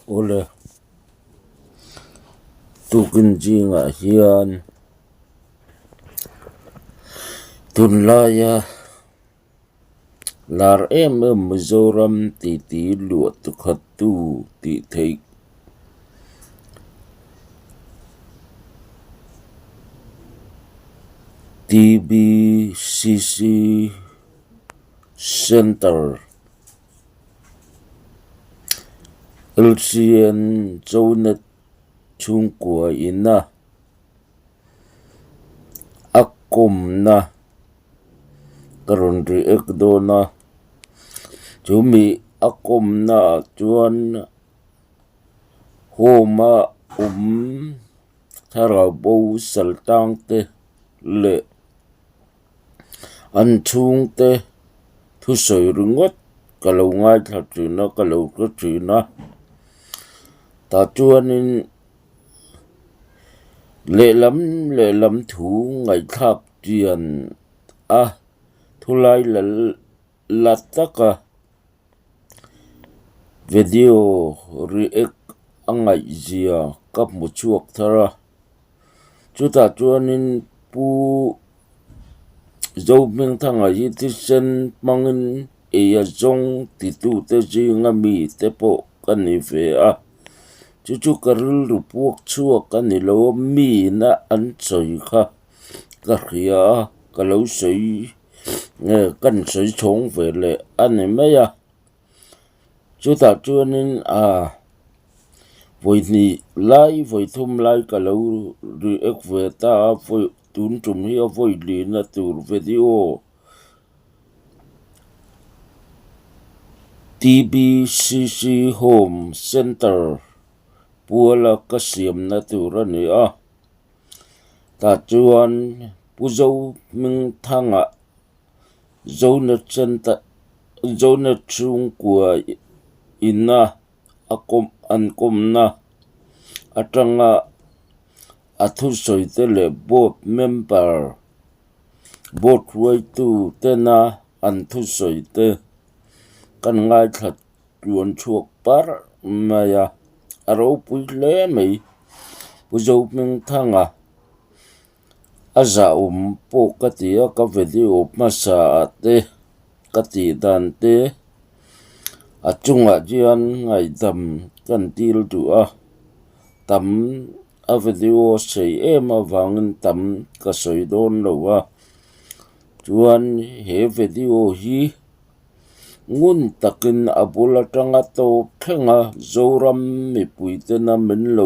Awle, tukin zingah hian tunlaia lar em em Mizoram titi luah tukhattu tih theih TBCC Centre LCN Zonet chhungkua ina a kawmna ka rawn react dawn a chumi a kawmna ah chuan home a awm thlarau bo sal tang te leh an chhungte thusawi ringawt ka lo ngaithla thin a ka lo hre thin a tah chuanin lehlam lehlam thu ngaihthlak chian a thulai la la taka video react a ngaihzia ka hmu chhuak thar a chutah chuanin pu Zohmingthanga hi thisen hmangin ei a zawng titute zinga mite pawh ka ni ve a chu chu ka rilru puak chhuak a ni lo a mina an sawi kha ka hria a ka lo sawi nge kan sawi chhawng ve leh a ni mai a chutah chuanin ah vawi hnih lai vawi thum lai ka lo react ve ta a vawi tun tum hi a vawi lihna tur video T_B_C_C Home Centre puala ka siamna tur a ni a tah chuan Pu Zohmingthanga Zonet Centre Zonet chhungkua ina a kawm an kawmna atanga a thusawi te leh board member board hruaitu tena an thusawi te kan ngaithla tluan chhuak parh mai a a ropui hle mai Pu Zohmingthanga a zahawm pawh ka ti a ka video hmasa ah te ka tih dan te a chungah hian ngaihdam kan dil duh a tam a video sei em avangin tam ka sawi dawn lo a chuan he video hi ngun takin a bul atanga tawp thleng a Zoram mipui tena min lo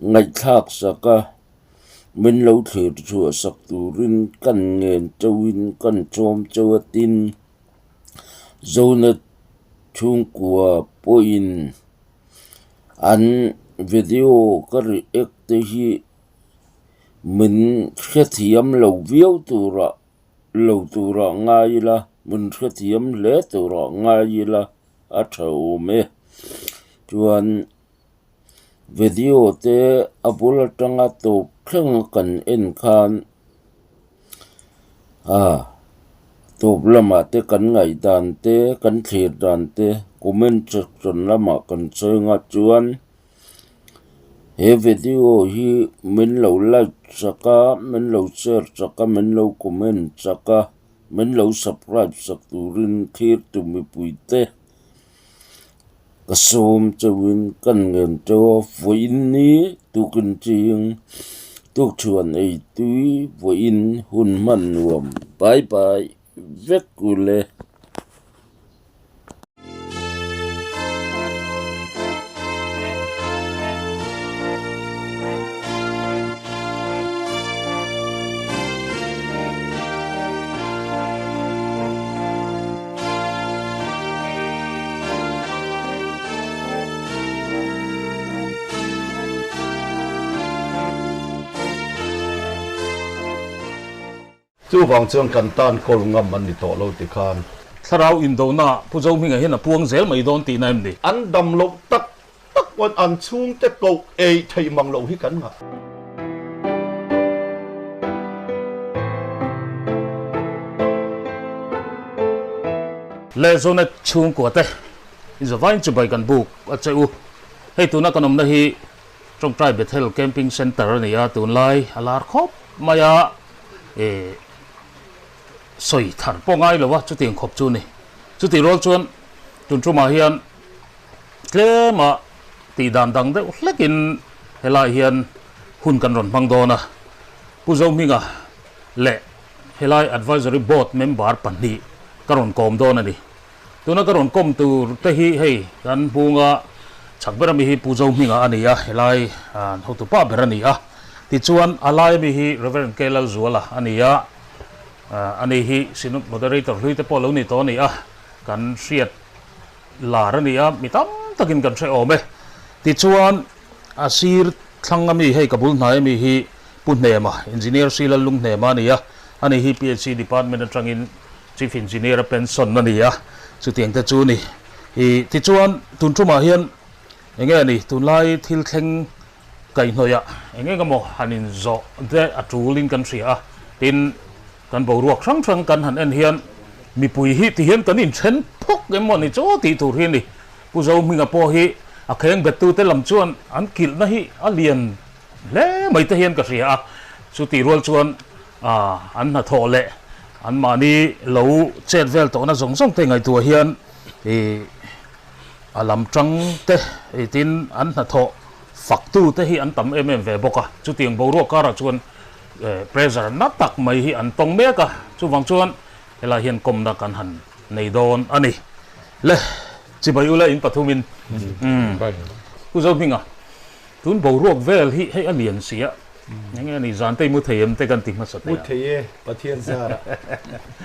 ngaihthlak sak a min lo thlir chhuah sak turin kan ngen chauhin kan chawm chauh a tin Zonet chhungkua pawhin an video ka react te hi min hrethiam lo viau turah lo turah ngai ila min hrethiam hle turah ngai ila a tha awm e chuan video te a bul atanga tawp thleng kan en khan ah tawp lamah te kan ngaihdan te kan thlir dan te comment section lamah kan sawi nghah chuan he video hi min lo like sak a min lo share sak a min lo comment sak a min lo subscribe sak turin thlir tu mipui te. Ka sawm chauhin kan ngen teuh a, vawiin ni tukin ching tukchhuan ei tui vawiin hun hman nuam bye bye vek ule. Chuvang chuan kan tan kawl ngam an ni tawh lo ti khan. Thlarau indona Pu Zohminga hian a puang zel mai dawn tihna em ni? An dam loh tak tak pawn an chhungte koh ei theih mang loh hi kan ngah. Le Zonet chhungkua te In zavaiin chibai kan buk a che u. Hei tuna kan awmna hi Tawngtai Bethel Camping Centre a ni a, tunlai a lar khawp mai a, eh sawi thar pawh ngai lo a, chutiang khawp chu a ni. Chutih rual chuan tun tumah hian tlema tih dan dang deuh hlekin helai hian hun kan rawn hmang dawn a, Pu Zohminga leh helai Advisory Board member pahnih ka rawn kawm dawn a ni. Tuna ka rawn kawm tur te hi hei kan bunga chhak ber ami hi Pu Zohminga a ni a, helai hotu pa ber a ni a. Tichuan a lai ami hi Rev. K. Lalzuala a ni a, ani hi Synod Moderator hlui te pawh lo ni tawh a ni a, kan hriat lar a ni a, mi tam takin kan hre awm e. Tichuan a sir thlang ami hei ka bul hnai ami hi Pu Hnema, Engineer Sri Lallunghnema a ni a, ani hi PHC Department atangin Chief Engineer a pension a ni a, chutiang te chu a ni. I tichuan tun tumah hian eng nge ni tunlai thil thleng kaihhnawih ah eng eng emaw han inzawh te a tulin kan hria a, tin kan boruak hrang hrang kan han en hian mipui hi ti hian kan inthen phawk em maw ni chaw tih tur hi a ni. Pu Zohminga pawh hi a kheng bettute lam chuan an kilhna hi a lian hle mai te hian ka hria a, chutih rual chuan an hnathawh leh anmahni lo chet vel tawhna zawng zawng te ngaihtuah hian ih a lam tang te ih tin an hnathawh faktu te hi an tam em em ve bawk a, chutiang boruak karah chuan pressure na tak mai hi an tawng mek a, chuvang chuan helai hian kawmna kan han nei dawn a ni. Le chibai ula in pathumin umm Pu Zohminga. Tun boruak vel hi hei a lian si a, eng nge ni zan te i mu thei em te kan ti hmasa teh a. Mu thei e, Pathian zara.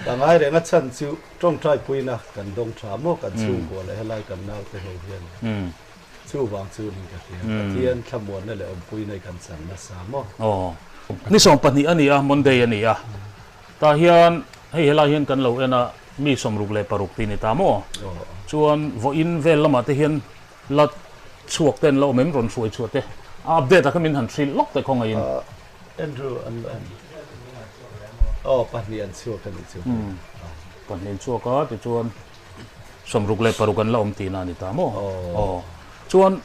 Ka ngai reng a chhan chu tawngtai puina kan dawng tha maw kan chhungkua leh helai kan naute ho hian chuvang chu ni ka hria. Pathian thlamuanna leh awmpuina i kan chan nasa maw. Aw. Ni 12 a ni a, Monday a ni a. Tah hian hei helai hian kan lo en a, mi 66 tih ni ta maw? Chuan vawiin vel lamah te hian La chhuak te an la awm em rawn hruai chhuah te a update ah kha min han hrilh lawk teh khawngaih in. Andrew an la awm aw pahnih an chhuak a nih chu. Pahnih an chhuak a tichuan 66 an la awm tihna a ni ta maw? Aw chuan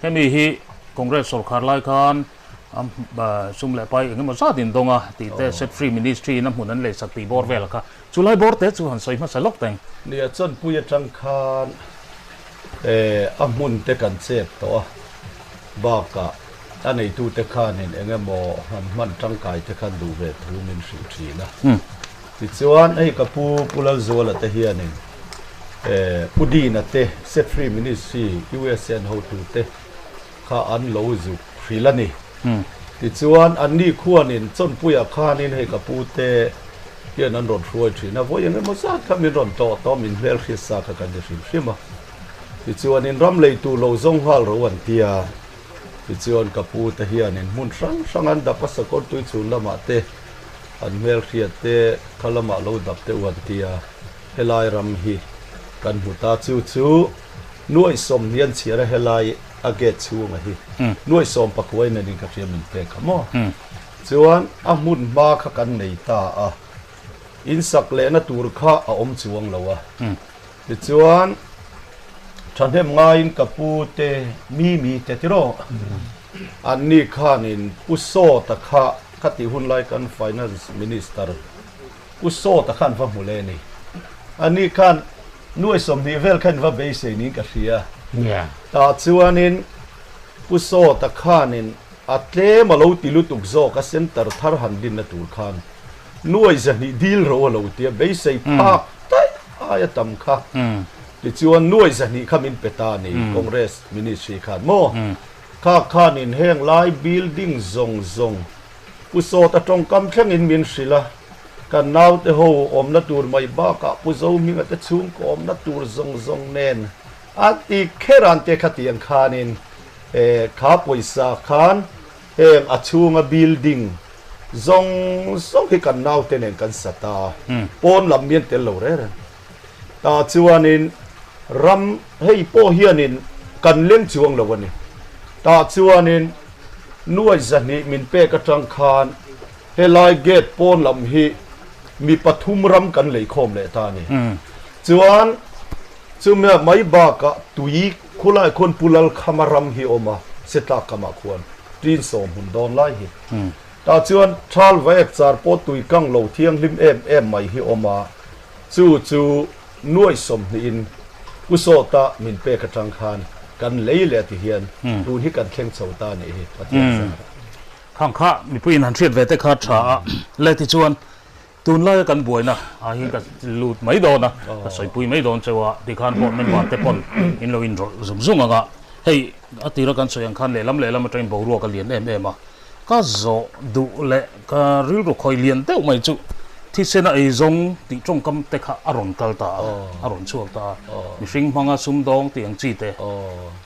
hemi hi Congress sawrkhar lai khan sum leh pai engemaw zat in dawng a tih te Set Free Ministry in a hmun an leisak tih bawr vel kha chulai bawr te chu han sawi hmasa lawk teng. Nia chawnpui atang khan a hmun te kan chep tawh a, bakah a neitute khanin eng emaw han hman tangkai te khan duh ve thu min hrilh thin a. Tichuan hei ka pu Pu Lalzuala te hianin Pu Dina te Set Free Ministry USN hotute kha an lo zuk hrilh a ni. Tichuan anni khuanin Chawnpuiah khanin hei ka pu te hian an rawn hruai thin a, vawi eng emaw zat kha min rawn tawh tawh min hmel hriat sa kha kan ti hrim hrim a. Tichuanin ram lei tur lo zawng nghal ro an ti a. Tichuan ka pu te hianin hmun hrang hrang an dap a, sakawr tui chhun lamah te an hmel hriat te kha lamah lo dap te u an ti a, helai ram hi kan hmu ta. Chu chu nuaih 20 an chhiar a helai. A gate chhunga hi nuaih 19 in anin ka hria min pek kha maw? Chuan a hmun hma kha kan nei ta a, in sak lehna tur kha a awm chuang lo a. Tichuan thahnem ngaiin ka pu te Mimi te tiraw anni khanin Pu Sawta kha ka tih hun lai kan Finance Minister Pu Sawta khan va hmu le ni. Ani khan nuai 20 vel khan va beisei niin ka hria. Tah chuanin Pu Sawta khanin a tlem a lo ti lutuk zawk a center thar han dinna tur khan nuai 200 dil ro a lo ti a, beisei phak daih aia tam kha. Tichuan nuai 200 kha min pe ta a ni Congress Ministry khan maw? Kha khanin heng lai building zawng zawng Pu Sawta tawngkam thlengin min hrilh a, kan naute ho awmna tur mai bakah Pu Zohminga te chhungkaw awmna tur zawng zawng nen a ti kher an te kha tiang khanin kha pawisa khan heng a chhunga building zawng zawng hi kan naute nen kan sa ta pawn lam mian tel lo reng reng tah chuanin ram hei pawh hianin kan leng chuang lo a ni tah chuanin Nuai 200 min pek atang khan helai gate pawn lam hi mi pathum ram kan lei khawm leh ta a ni. Chuan Chumia mai bakah tui khulai khuan Pu Lalkhama ram hi a awm a, Setlak kamah khuan ṭin sawmhmun dawn lai hi. Tah chuan Thal Vaek char pawh tui kang lo thianghlim em em mai hi a awm a, chu chu nuai sawmhnihin Pu Sawta min pek atang khan kan lei leh ti hian tun hi kan thleng chho ta nih hi Pathian zarah. Khang kha mipuiin han hriat ve te kha tha a, le tichuan Tunlaia kan buaina ah hian ka lut mai dawn a, ka sawipui mai dawn cheu a, tikhan pawh member te pawn in lo inrawlh zung zung ang a, hei a tira kan sawi ang khan lehlam lehlam atangin boruak a lian em em a, ka zawh duh leh ka rilru khawi lian deuh mai chu thisena ei zawng tih tawngkam te kha a rawn kal ta a, a rawn chhuak ta a, mihring hmanga sumdawng tih ang chi te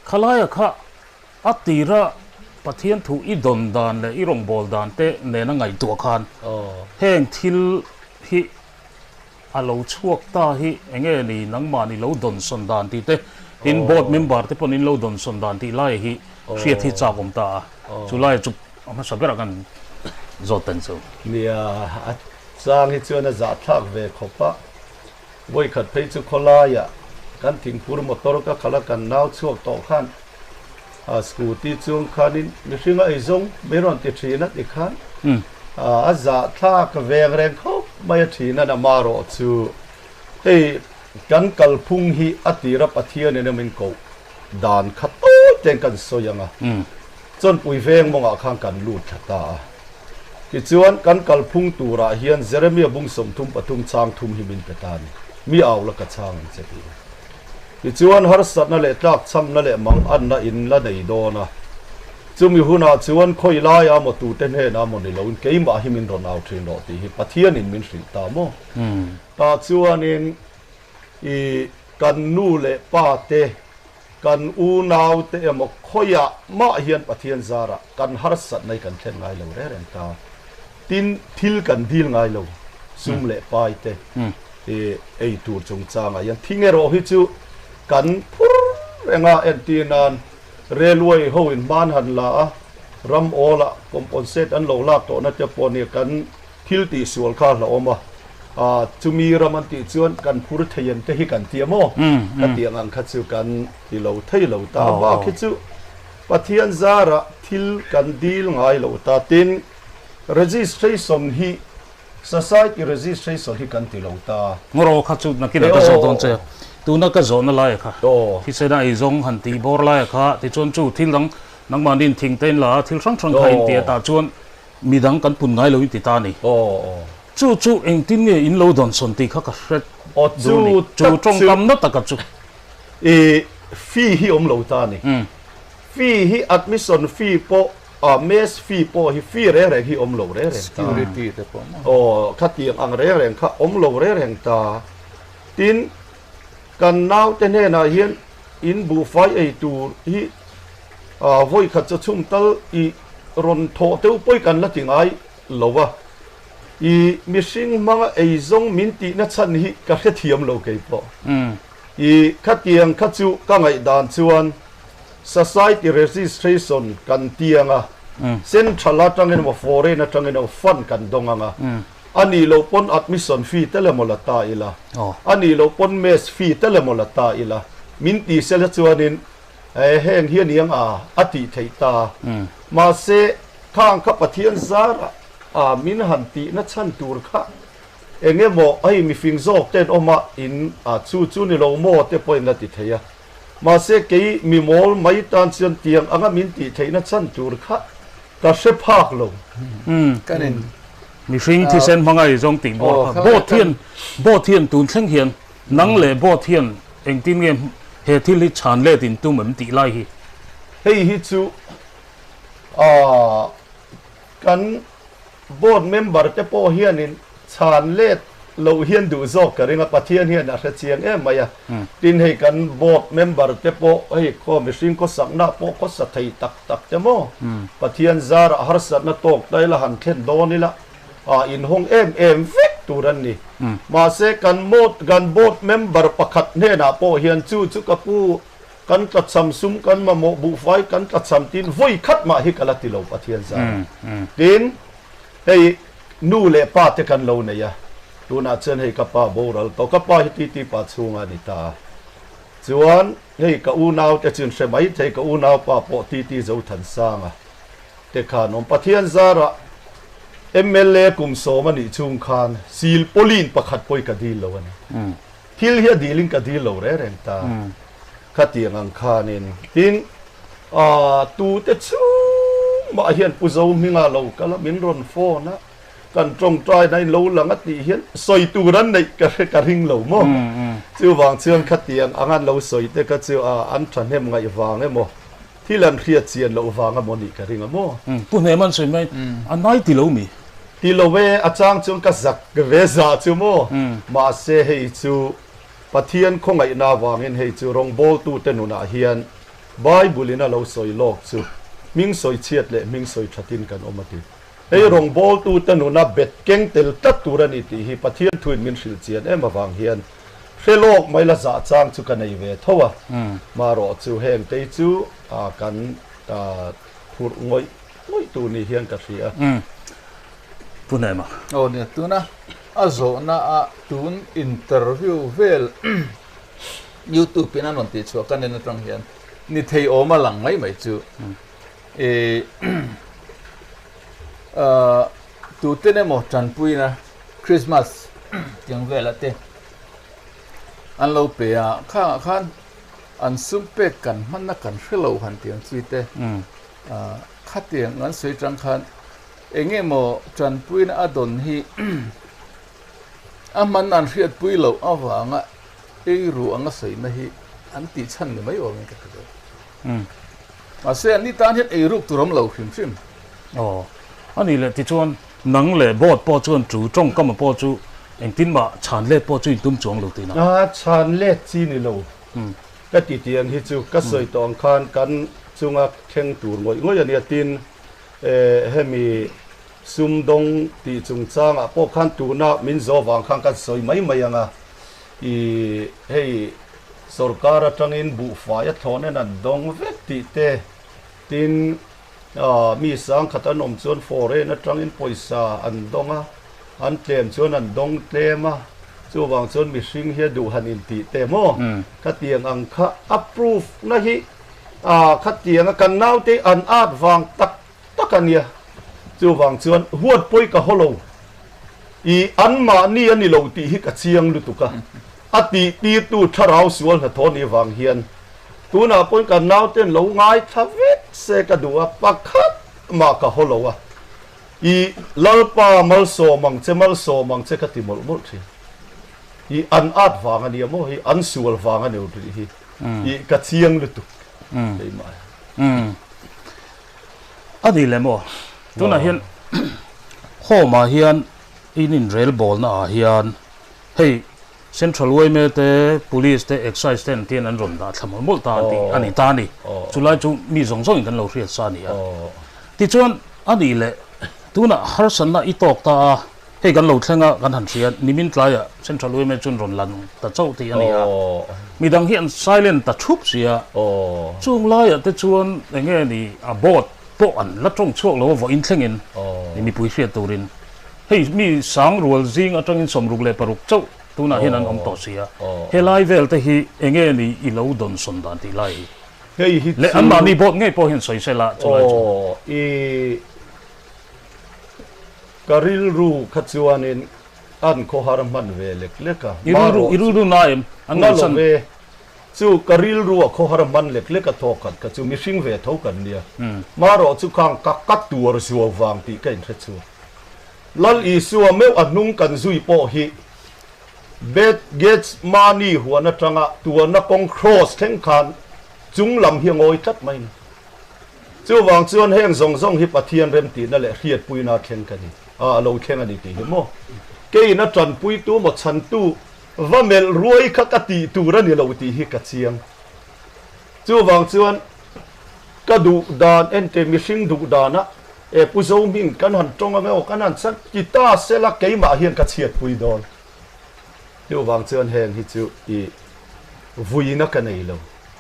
khalaia kha A tira Pathian thu i dawn dan leh i rawngbâwl dan te nena ngaihtuah khan heng thil hi a lo chhuak ta hi eng nge ni nangmahni lo dawnsawn dan tih te, tin board member te pawn in lo dawnsawn dan tih lai hi hriat hi chak awm ta a, chu lai chu a hmasa berah kan zawt teng chu. Nia, a chang hi chuan a zahthlak ve khawp a, Vawikhat phei chu khawlaiah kan thingphur motor ka khalh a, kan nau chhuak tawh khan a scooty chung khanin mihring a eizawng mai rawn ti thin a ti khan a zahthlak veng reng khawp mai a thin a nama rawh chu hei kan kalphung hi a tira Pathianin a min koh dan kha tawi ten kan sawi ang a chawnpui veng mawngah khan kan lut thla ta a. Tichuan, kan kalphung turah hian Jeremia bung 33 chang thum hi min pe ta a ni. Mi au la ka chhang ang che tih. Tichuan, harsatna leh tlakchhamna leh manganna in la nei dawn a. Chumi hunah chuan khawi laia maw tute hnenah maw ni loin keimah hi min rawn au thin rawh tih hi Pathianin min hrilh ta maw? Tah chuanin i kan nu leh pa te Kan unaute emaw khawiah mah hian Pathian zarah kan harsatna hi kan thlen ngai lo reng reng ta. Tin, thil kan dil ngai lo, sum leh pai te ei tur chungchangah hian thing erawh hi chu kan phur reng a, entir nan railway ho in hman han la a, ram awlah compensate an lo lak tawhna te pawh nia kan Thil tih sual kha a hlauhawm a, chumi ram an tih chuan kan phur thei em te hi kan ti a maw? Ka tih ang ang kha chu kan ti lo thei lo ta. Bak hi chu Pathian zarah thil kan dil ngai lo ta. Tin, registration hi society registration hi kan ti lo ta. Ngawraw kha chu nakinah ka zawh dawn che a, tuna ka zawhna laia kha thisena eizawng han tih bawr laia kha tichuan chu thil dang nangmahniin thing te in la a, thil hrang hrang kha in ti a, tah chuan Midang kan pun ngai lo in ti ta a ni. Chu chu engtin nge in lo dawnsawn tih kha ka hre duh a ni. Chu tawngkam na taka chu. I fee hi awm lo ta a ni. Fee hi admission fee pawh mess fee pawh hi fee reng reng hi awm lo reng reng ta. Security te pawh maw. Aw khatiang ang reng reng kha awm lo reng reng ta. Tin kan naute hnenah hian in buhfai ei tur hi vawi khat chu chhum tal i Rawn thawh teuh pawi kan la ti ngai lo a, i mihring hmanga eizawng min tihna chhan hi ka hrethiam lo kei pawh. I khatiang kha chu ka ngaihdan chuan Society Registration kan ti ang a, Central atangin emaw Foreign atangin emaw fund kan dawng ang a, a nih loh pawn admission fee tel emaw la ta ila, a nih loh pawn mess fee tel emaw la ta ila, min ti sela chuanin He heng hi a ni ang a, a tih theih ta. Mahse, khang kha Pathian zarah a min han tihna chhan tur kha eng emaw hei mifing zawk ten awm a in a chu chu ni lo maw te pawhin a ti thei a. Mahse, kei mi mawl mai tan chuan tiang anga min tih theihna chhan tur kha ka hre phak lo. Kan in Mihring thisen hmanga ei zawng tih bawr kha boat hian boat hian tun thleng hian Nang leh boat hian engtin nge he thil hi chhan let in tum em tih lai hi? Hei hi chu kan board member te pawh hianin chhan let loh hian duh zawk ka ring a, Pathian hian a hre chiang em mai a. Tin hei kan board member te pawh hei khaw mihring khawsakna pawh khawsa thei tak tak te maw? Pathian zarah harsatna tawk ta ila han thlen dawn ila. Ah inhawng em em vek tur an ni. Mahse kan mot kan board member pakhat hnenah pawh hian chu chu ka pu kan tlachham sum kan mamawh buhfai kan tlachham tin vawi khat mah hi ka la ti lo Pathian zara. Tin hei nu leh pa te kan lo nei a tunah chuan hei ka pa boral tawh ka pa hi titi pa chhunga a ni ta a. Chuan hei ka unau te chu in hre mai thei, ka unaupa pawh TT Zothansanga te khan awm. Pathian zarah mla kum sawm a nih chhung khan sil pawlin pakhat pawh i ka dil lo a ni. Thil hi a dilin ka dil lo reng reng ta. Khatiang ang khanin tin tute chhung mah hian Pu Zohminga lo kal a, min rawn phone a, kan tawngtaina in lo lang a tih hian sawi tur an neih ka hre ka ring lo maw? Chuvang chuan khatiang ang an lo sawi te kha chu an thahnem ngaih vang emaw thil an hriat chian loh vang emaw nih ka ring a maw? Pu Hnem an sawi mai, a nai ti lo mi? Ti lo e, a chang chuan ka zak ve za chu maw? Mahse hei chu Pathian khawngaihna avangin hei chu rawngbawltute nunah hian Bible in a lo sawi lawk chu hming sawi chhiat leh hming sawi thatin kan awm a ti. Hei rawngbawltute nuna bet keng tel tlat tur a ni tih hi Pathian thuin min hrilh chian em avang hian hre lawk mai la zah chang chu ka nei ve tho a. Marawh chu heng tei chu kan phurh ngawih ngawih tur ni hian ka hria. Pu Hnema. Aw nia, tuna a zawhna a tun interview vel YouTube in an rawn tih chhuah kan en atang hian ni thei awm a lang mai mai chu. I tuten emaw tanpuina Christmas tiang velah te an lo pe a, khangah khan an sum pek kan hmanna kan hre lo han tiang chi te khatiang an sawi tang khan eng emaw tanpuina a dawn hi a hman an hriatpui loh avanga eiru anga sawina hi an tih chhan ni mai awmin ka ti deuh. Mahse, an ni tan hian ei ruk tur awm lo hrim hrim. Aw, a nih leh tichuan nang leh board pawh chuan chu tawngkama pawh chu engtin mah chhan let pawh chu in tum chuang lo tihna? A, chhan let chi ni lo. Ka ti tiang hi chu ka sawi tawh ang khan kan chunga thleng tur ngawih ngawih a nia. Tin, hemi sumdawng tih chungchangah pawh khan tuna min zawh vang khan kan sawi mai mai ang a. I hei sorkar atangin buhfai a thlawh nen an dawng vek tih te, tin mi sangkhat an awm chuan foreign atangin pawisa an dawng a, an tlem chuan an dawng tlem a, chuvang chuan mihring hi a duh han intih te maw? Khatiang ang kha a proof na hi khatiang a kan naute an at vang tak tak a nia. Chuvang chuan huat pawi ka haw lo. I anmahni a ni lo tih hi ka chiang lutuk a. A tih tirtu thlarau sual hnathawh nih vang hian tunah pawhin kan nauten lo ngaithla vek se ka duh a, pakhat mah ka haw lo a. I Lalpa malsawm ang che, malsawm ang che ka ti mawlh mawlh thin. I an at vang a nia maw hi, an sual vang a ni lo tih hi i ka chiang lutuk keimah. A ni lem aw. Tunah hian home ah hian in inrel bawlna ah hian hei Central yma te, Police te, Excise te an tian an rawn dah thla mawlh mawlh ta an tih a ni ta a ni. Chulai chu mi zawng zawngin kan lo hriat sa a ni a. Tichuan a nih leh tunah harsatna i tawk ta a. Hei kan lo thleng a, kan han hria, nimin tlaiah Central yma chuan rawn lan ta chauh tih a ni a, midang hi an silent ta thup si a, chung laiah te chuan eng nge ni a board pawh an la tawng chhuak lo a vawiin thlengin mipui hriat turin hei mi sang rual zing atangin 66 chauh tunah hian an awm tawh si a, helai vel te hi eng nge ni i lo dawnsawn dan tih lai hi leh anmahni board ngei pawh hian sawi sela chulai chu. Ka rilru kha chuanin an khawhar hman ve lek lek a. I rilru, i rilru na em? An Na lo ve. Chu ka rilru a khawhar hman lek lek a thawk khat kha chu mihring ve tho kan nia. Marawh chu khang ka ka tuar zuau vang tih ka inhre chhuak. Lal Isua meuh a hnung kan zui pawh hi Beth Gethsemane huan atanga tuarna kawng kraws thleng khan chung lam hi a ngawi tlat mai a ni. Chuvang chuan heng zawng zawng hi Pathian remtihna leh hriatpuina thleng ka ni a, a lo thleng a ni tih hi maw? Keiin a tanpuitu maw chhantu va melh ruai kha ka tih tur a ni lo tih hi ka chiang. Chuvang chuan ka duh dan ente mihring duh dana e Pu Zohming kan han tawng ang e aw kan han chhan ti ta sela keimah hian ka chhiatpui dawn. Chuvang chuan heng hi chu i vuina ka nei lo.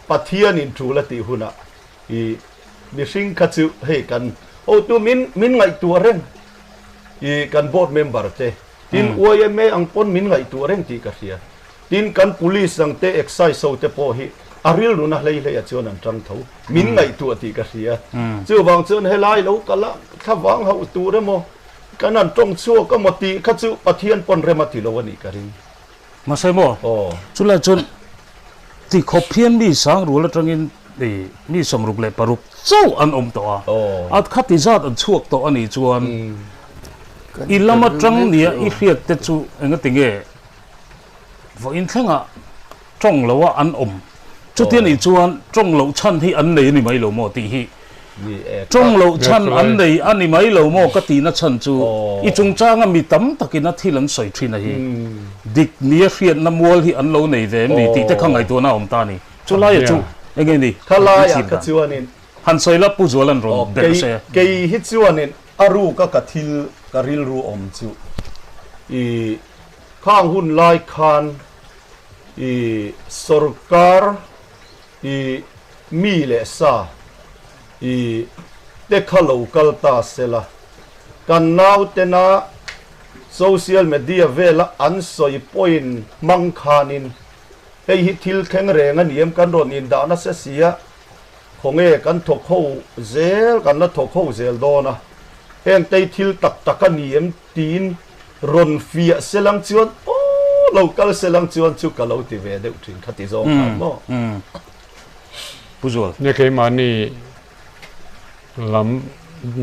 Pathianin tul a tih hunah I mihring kha chu hei kan hotu min min ngaihtuah reng i kan board member te tin yma ang pawn min ngaihtuah reng tih ka hria. Tin, kan police ang te, excise ho te pawh hi a rilru na hlei hlei ah chuan an tang tho. Min ngaihtuah tih ka hria. Chuvang chuan helai lo kal a, thlavang hauh tur emaw, kan han tawng chhuak emaw tih kha chu Pathian pawn rem a ti lo a nih ka ring. Mahse maw, chulai chuan ti khawp hian mi sang rual atangin mi 66 chauh an awm tawh a, a khati zat an chhuak tawh a nih chuan i lam atang nia i hriat te chu engati nge vawiin thlengah tawng loa an awm. Chuti anih chuan tawng loh chhan hi an nei a ni mai lo maw tih hi. Tawng loh chhan an nei a ni mai lo maw ka tihna chhan chu i chungchanga mi tam takin a thil an sawi thin a hi. Dik nia hriatna mual hi an lo nei ve em ni tih te kha ngaihtuahna a awm ta a ni. Chu laia chu eng nge ni? Kha laiah kha chuanin. Han sawi la Pu Zualan rawn belh se. Kei hi chuanin a ruka ka thil ka rilru awm chu i khang hun lai khan i sorkar i mi leh sa i te kha lo kal ta sela kan nautena social media vela an sawi pawhin hmang khanin hei hi thil thleng reng a ni em kan rawn indah nasa sia khawnge kan thawk ho zel kan la thawk ho zel dawn a heng tei thil tak tak a ni em tiin Rawn fiah selang chuan aw lo kal selang chuan chu ka lo ti ve deuh thin kha ti zawng khan maw. Pu Zual. Nia keimahni lam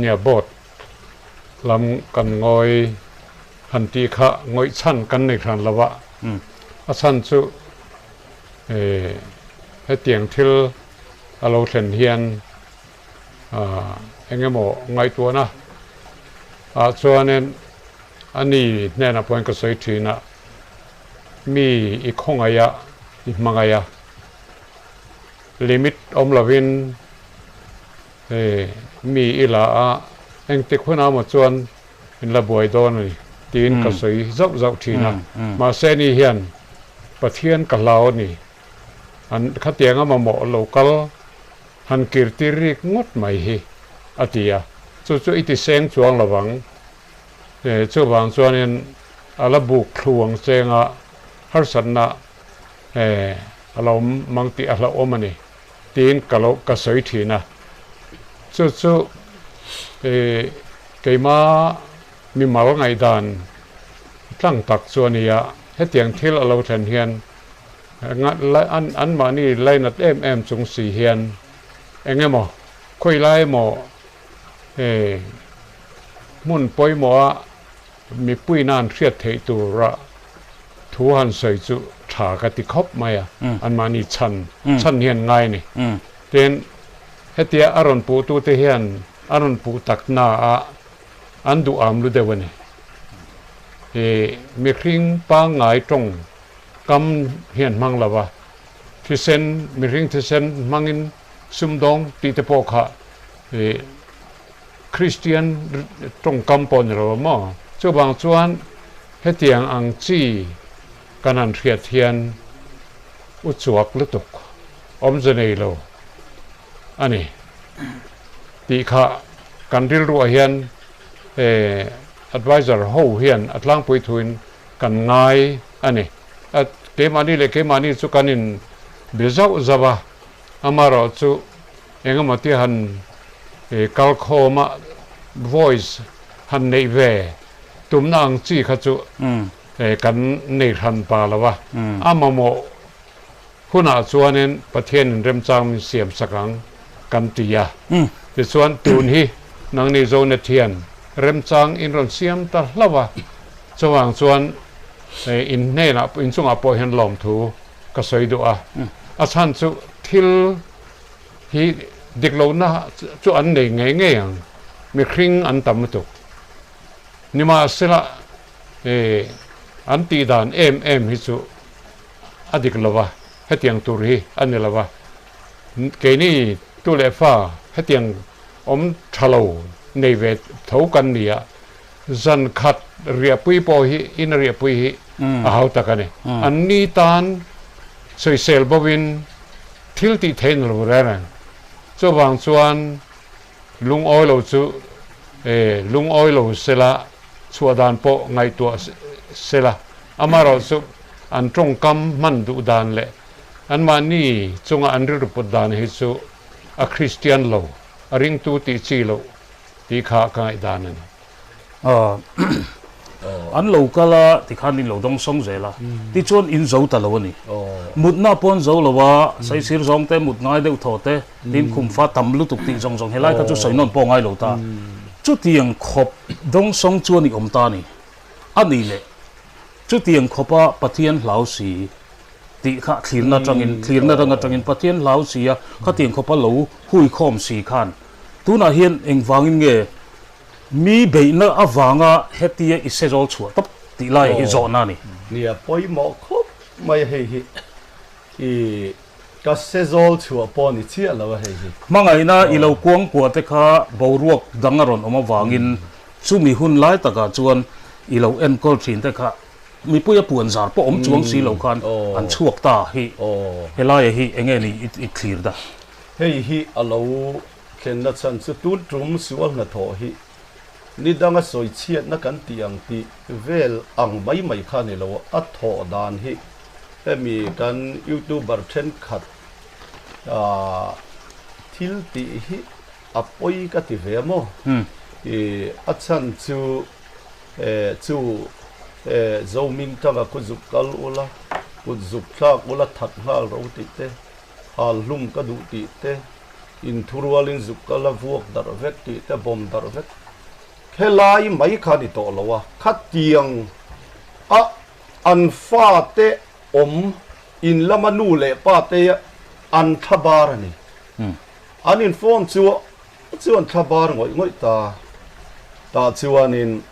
nia board lam kan ngawi han tih kha ngawih chhan kan nei hran lo a, a chhan chu hetiang thil a lo thlen hian eng emaw ngaihtuahna ah chuanin a ni hnenah pawhin ka sawi thin a, mi i khawngaih a, i hmangaih a, limit awm lovin mi i la a, engtik hunah emaw chuan in la buai dawn a ni tiin ka sawi zauh zauh thin a, mahse ni hian Pathian ka hlau a ni, an khatianga mamawh lo kal Han kirtir rik ngawt mai hi, a ti a. Chu chu i ti seng chuang lo vang. Chuvang chuanin a la buk thlu ang chenga harsatna a lo awm mang tih a hlauhawm a ni, tiin ka lo ka sawi thin a. Chu chu keima mimal ngaihdan tlang tak chu a ni a. Hetiang thil a lo thlen hian Anmahni lainat em em chung si hian eng emaw khawi lai emaw hmun pawimawha mipuiin an hriat theih tura thu han sawi chu tha ka ti khawp mai a, anmahni chhan chhan hian ngai a ni. Tin, hetia a rawn puhtute hian a rawn puh tak naah an duham lu deuh a ni. Mihring pangngai tawng Kam hian hmang lo a, thisen, mihring thisen hmangin sumdawng tih te pawh kha ih Kristian tawngkam pawh ni lo a maw? Chuvang chuan hetiang ang chi kan han hriat hian u chuak lutuk awmze nei lo a ni tih kha kan rilruah hian adviser ho hian a tlangpui thuin Kan ngai a ni. A, keimahni leh keimahni chu kan in be zauh zauh a, amaherawh chu engemaw ti han kal khawm a, voice han neih ve tumna ang chi kha chu kan nei hran pa lo a, a mamawh hunah chuanin Pathianin remchang min siam sak ang kan ti a. Tichuan tun hi nangni Zonet hian remchang in rawn siam ta hlauh a, chuvang chuan in hnenah in chungah pawh hian lawmthu ka sawi duh a. A chhan chu thil hi dik lohna chu an nei ngei ngei ang, mihring an tam lutuk. Nimahsela an tihdan em em hi chu a dik lo va, hetiang tur hi a ni lo va. Keini tu leh fa hetiang awm tha lo nei ve tho kan ni a, zan khat riahpui pawh hi ina riahpui hi a hau tak a ni. An ni tan sawisel bovin thil tih theih na lo reng reng. Chuvang chuan lungawi lo chu lungawi lo sela chhuah dan pawh ngaihtuah sela amaherawhchu. an tawngkam hman duh dan leh anmahni chunga an rilru put dan hi chu a Kristian lo, a ringtu tih chi loh tih kha ka ngaihdan a ni. An lo kal a, tikhan in lo dawng sawng zel a, tichuan in zo ta lo a ni. Mutna pawh an zo lo a, saisir zawng te, mut ngai deuh thaw te, tin khumfa tam lutuk tih zawng zawng helai kha chu sawi nawn pawh ngai lo ta. Chutiang khawp dawng sawng chuan i awm ta a ni. A nih leh, chutiang khawpa Pathian hlau si tih kha thlirna atangin, thlirna rang atangin Pathian hlau si a, khatiang khawpa lo huikhawm si khan tunah hian engvangin nge Mi beihna avanga hetia i sezawl chhuah tawp tih lai hi zawhna a ni. Nia pawimawh khawp mai hei hi i ka sezawl chhuah pawh ni chiah lo a hei hi. Hmangaihna i lo kuang kuah te kha boruak dang a rawn awm avangin chumi hun lai takah chuan i lo enkawl thin te kha mipui a puan zar pawh awm chuang si lo khan an chhuak ta hi helaia hi enge ni i thlir da. Hei hi a lo Thlenna chhan chu tun tum sual hnathawh hi ni danga sawi chhiatna kan tih ang tih vel ang mai mai kha ni lo, a thawh dan hi hemi kan youtuber thenkhat thil tih hi a pawi ka ti ve a maw? A chhan chu chu Zohming tanga kut zuk kal ula, kut zuk thlak ula that nghal ro tih te, hal hlum ka duh tih te, Inthurualin zuk kal a vuak darh vek tih te bawm darh vek helai mai kha ni tawh lo a, khatiang a an fate awm in lama nu leh pa te an thla bar a ni. An in phone chu chu an thla bar ngawih ngawih ta tah chuanin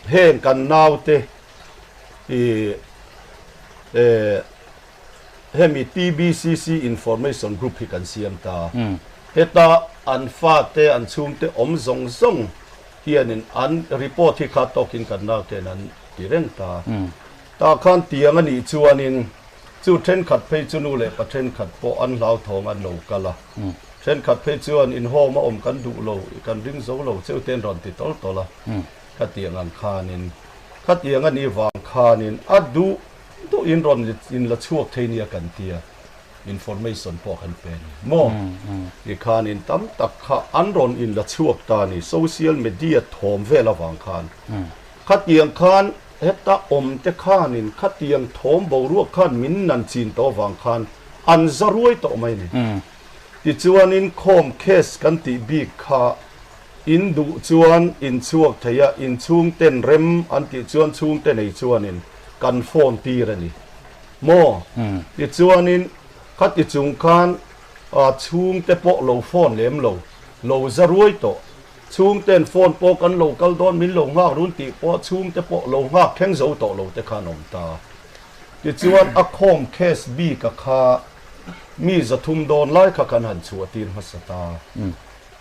heng kan naute ih eh Hemi TBCC Information Group hi kan siam ta. Heta an fate, an chhungte awm zawng zawng hianin an report hi kha tawkin kan nauten an ti reng ta. Tah khan tiang a nih chuanin chu thenkhat phei chu nu leh pa thenkhat pawh an hlauthawng an lo kal a. Thenkhat phei chuan inhawm a awm kan duh lo, kan ring zo lo cheu te an rawn ti tawlh tawlh a. Khatiang ang khanin, khatiang a nih vang khanin a duh Duh in rawn in la chhuak thei nia kan tia, information pawh kan pe ni maw? Tikhan in tam tak kha an rawn in la chhuak ta ni, social media thawm vel avang khan. Khatiang khan heta awm te khanin khatiang thawm boruak khan min nan chin tawh avang khan an za ruai tawh mai ni. Tichuanin khawm case kan tih bik kha in duh chuan in chhuak thei a, in chhungten rem an tih chuan chhungte nei chuanin kan phone tir a ni maw? Tichuanin khati chung khan chhungte pawh lo phone lem lo, lo za ruai tawh. Chhungten phone pawh kan lo kal dawn min lo nghak run tih pawh chhungte pawh lo nghak thleng zo tawh lo te khan awm ta. Tichuan a khawm case bik a kha mi 300 dawn lai kha kan han chhuah tir hmasa ta.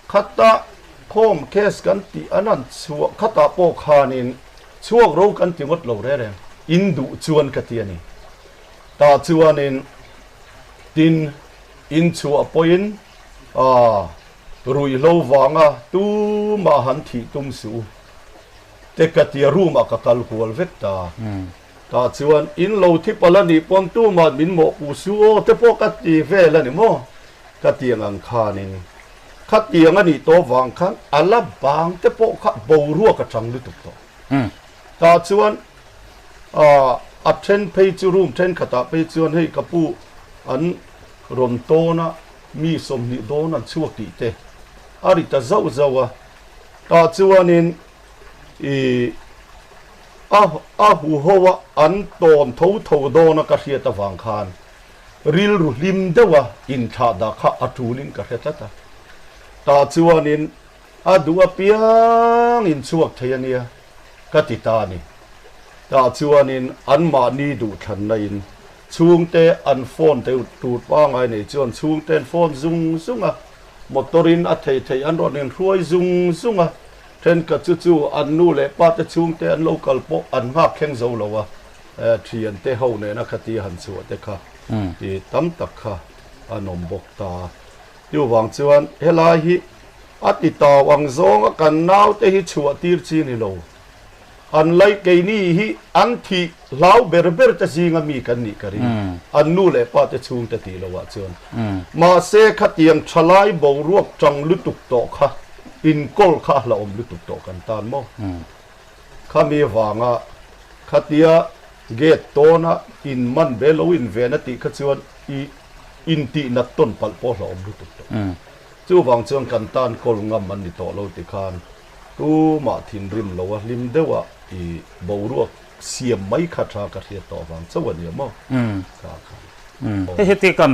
Khata khawm case kan tih an han chhuah khatah pawh khanin chhuak ro kan ti ngawt lo reng reng, in duh chuan ka ti a ni. Tah chuanin tin in chhuah pawhin aah ruihhlo vanga tumah han thih tum suh u te ka tia room ah ka kal kual vek ta. Tah chuan in lo thi palh a nih pawn tumah min mawhpuh suh aw te pawh ka ti vel a ni maw? Ka tiang ang khanin khatiang a nih tawh vang khan a la bang te pawh kha boruak a chang lutuk tawh. Tah chuan a then phei chu room thenkhatah phei chuan hei ka pu an rawn tawn a, mi 20 dawn an chhuak tih te a ri ta zauh zauh a. Tah chuanin ih a a huho a an tawn tho tho dawn a ka hriat avang khan Rilru hlim deuha inthlah dah kha a tulin ka hre tlat a. Tah chuanin a duh apiang in chhuak thei a nia ka ti ta a ni. Tah chuanin anmahni duhthlanna in chhungte an phone deuh tur pangngai nei chuan chhungte an phone zung zung a, motor in a thei thei an rawn inhruai zung zung a, thenkhat chu chu an nu leh pa te chhungte an lo kal pawh an nghak thleng zo lo a. Thian te ho nena khatia han chhuah te kha ti tam tak kha an awm bawk ta. Chuvang chuan helai hi a ti tau ang zawnga kan naute hi chhuah tir chi ni lo. An lai keini hi an thih hlau ber ber te zinga mi kan nih ka ring, an nu leh pa te chhung te tih loh ah chuan. Mahse khatiang thalai boruak tang lutuk tawh kha inkawl kha a hlauhawm lutuk tawh kan tan maw? Khami vanga khatia gate tawna in man ve lo in ven a tih kha chuan i intih nat tawn palh pawh hlauhawm lutuk tawh. Chuvang chuan kan tan kawl ngam an ni tawh lo ti khan Tumah thinrim lo a hlim deuh a i boruak siam mai kha tha ka hriat tawh vang chauh a nia maw? Ka kha. Hei heti kan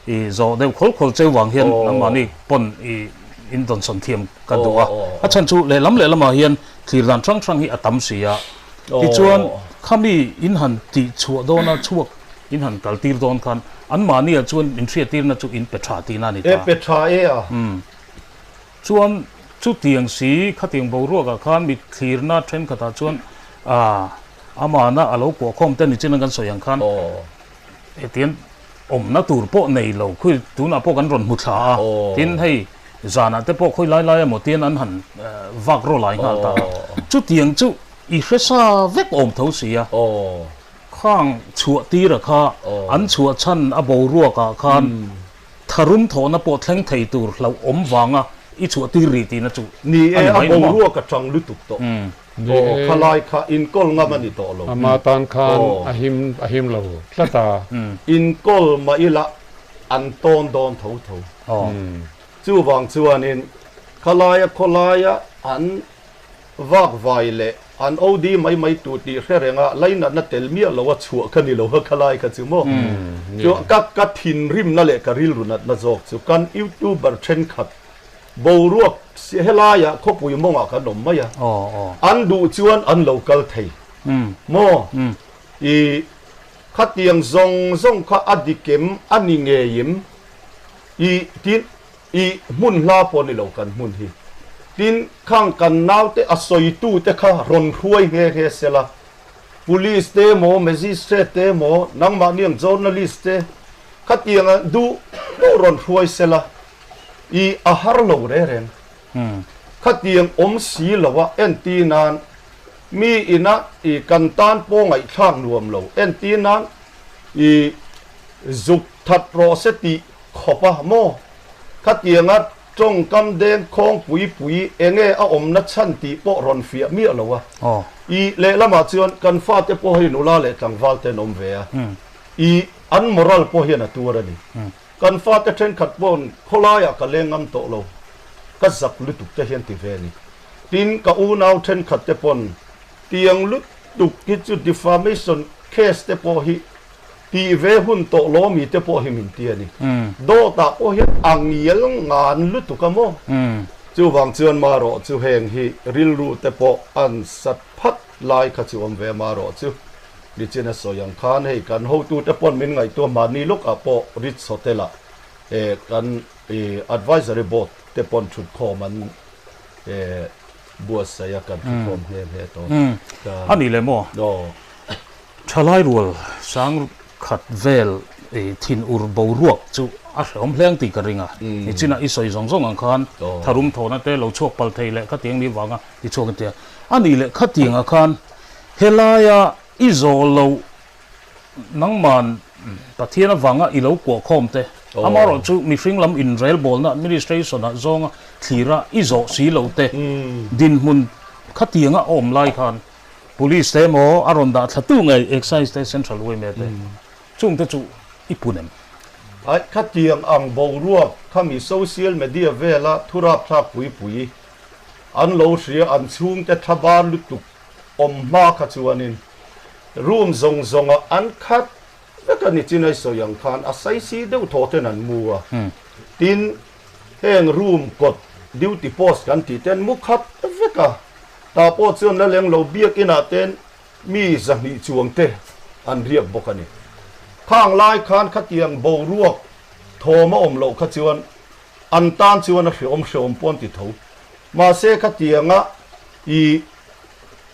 i zawh deuh khawl khawl cheu vang hian nangmahni pawn i in dawnsawn thiam ka duh a. A chhan chu lehlam lehlamah hian thlir dan hrang hrang hi a tam si a. Tichuan khami in han tih chhuah dawn a chhuak in han kal tir dawn khan anmahniah chuan in hriattirna chu in pe tha tihna a ni ta. E pe tha e a. Chuan chutiang si khatiang boruakah khan mi thlirna thenkhatah chuan aah amahna a lo kuahkhawm te nichin kan sawi ang khan hetiang awmna tur pawh nei lo khawi tunah pawh kan rawn hmu thla a, tin hei zanah te pawh khawi lai lai emaw tian an han vak raw lai nghal ta a, chutiang chu i hre sa vek awm tho si a, khang chhuah tira kha an chhuah chhan a boruakah khan Tharum thawhna pawh thleng thei tur hlauhawm vanga i chhuah tir rih tihna chu Ni e, a boruak a tang lutuk tawh. Aw, khalai kha inkawl ngam a ni tawh lo. Ama tan khan a him a him lo tlat a. Inkawl mah ila an tawn dawn tho tho. Chuvang chuanin khalaia khawlaia an Vak vai leh an OD mai mai tur tih hre reng a, lainatna tel miah lo a chhuah ka ni lo a khalai kha chu maw? Chu ka ka thinrimna leh ka rilru natna zawk chu kan youtuber thenkhat boruak helaiah khawpui mawngah kan awm mai a, an duh chuan an lo kal thei maw? I khatiang zawng zawng kha a dikem a ni ngeiim i tin I hmun hla pawh ni lo kan hmun hi. Tin, khang kan naute a sawitute kha rawn hruai nghe nghe sela. Police te emaw, Magistrate te emaw, nangmahni ang journalist te khatianga duh duh rawn hruai sela. I a har lo re reng. Khatiang awm si lo a entir nan mi ina i kan tan pawh ngaihthlak nuam lo entir nan i zuk that rawh se tih Khawp a maw? Khatianga tawngkam deng khawng pui pui enge a awmna chhan tih pawh rawn fiah miah lo a. I lehlamah chuan kan fate pawh hei nula leh tlangval te an awm ve a. I an moral pawh hian a tuar a ni. Kan fate thenkhat paw'n khawlaiah ka leng ngam tawh lo, ka zak lutuk te hian ti ve a ni. Tin, ka unau thenkhat te paw'n tiang lutuk hi chu defamation case te pawh hi Tih ve hun tawh lo mi te pawh hi min ti a ni. Dawtah pawh hian a ngial ngan lutuk a maw? Chuvang chuan marawh chu heng hi rilru te pawh an sat phat lai kha chu awm ve marawh chu. Nichin a sawi ang khan hei kan hotu te pawn min ngaihtuah mahni lawkah pawh Ritz Hotel ah kan advisory board te pawn thutkhawm an buatsaih a kan thutkhawm nghe nghe tawh. A ni le maw? Aw. Thalai rual sang khat vel thin ur boruak chu a hrehawm hleng tih ka ring a, nichinah i sawi zawng zawng ang khan tharum thawhna te lo chhuak pal thei leh khatiang ni vanga ti chhuak in tia. A nih leh khatiangah khan helaia i zawh loh nangman Pathian avanga i lo kuah khawm te, amaherawh chu mihring lam inrelbawlna administration ah zawnga thlira i zawh si lo te dinhmun khatianga a awm lai khan Police te emaw a rawn dah thla tu ngei Excise te Central yma te chung te chu i pun em? Aih, khatiang ang boruak khami social media vela thu rapthlak pui pui an lo hria an chhungte thla bar lutuk awm hma kha chuanin room zawng zawngah an khat vek a ni chinai sawi ang khan a saisi deuh thaw ten an mu a tin heng room kawt duty post kan tih ten mu khat vek a. Tah pawh chuan la leng lo biakinah ten mi 200 chuang te an riak bawk a ni. Khang lai khan khatiang boruak thawm a awm loh kha chuan an tan chuan a hreawm hreawm pawh an ti tho. Mahse khatianga i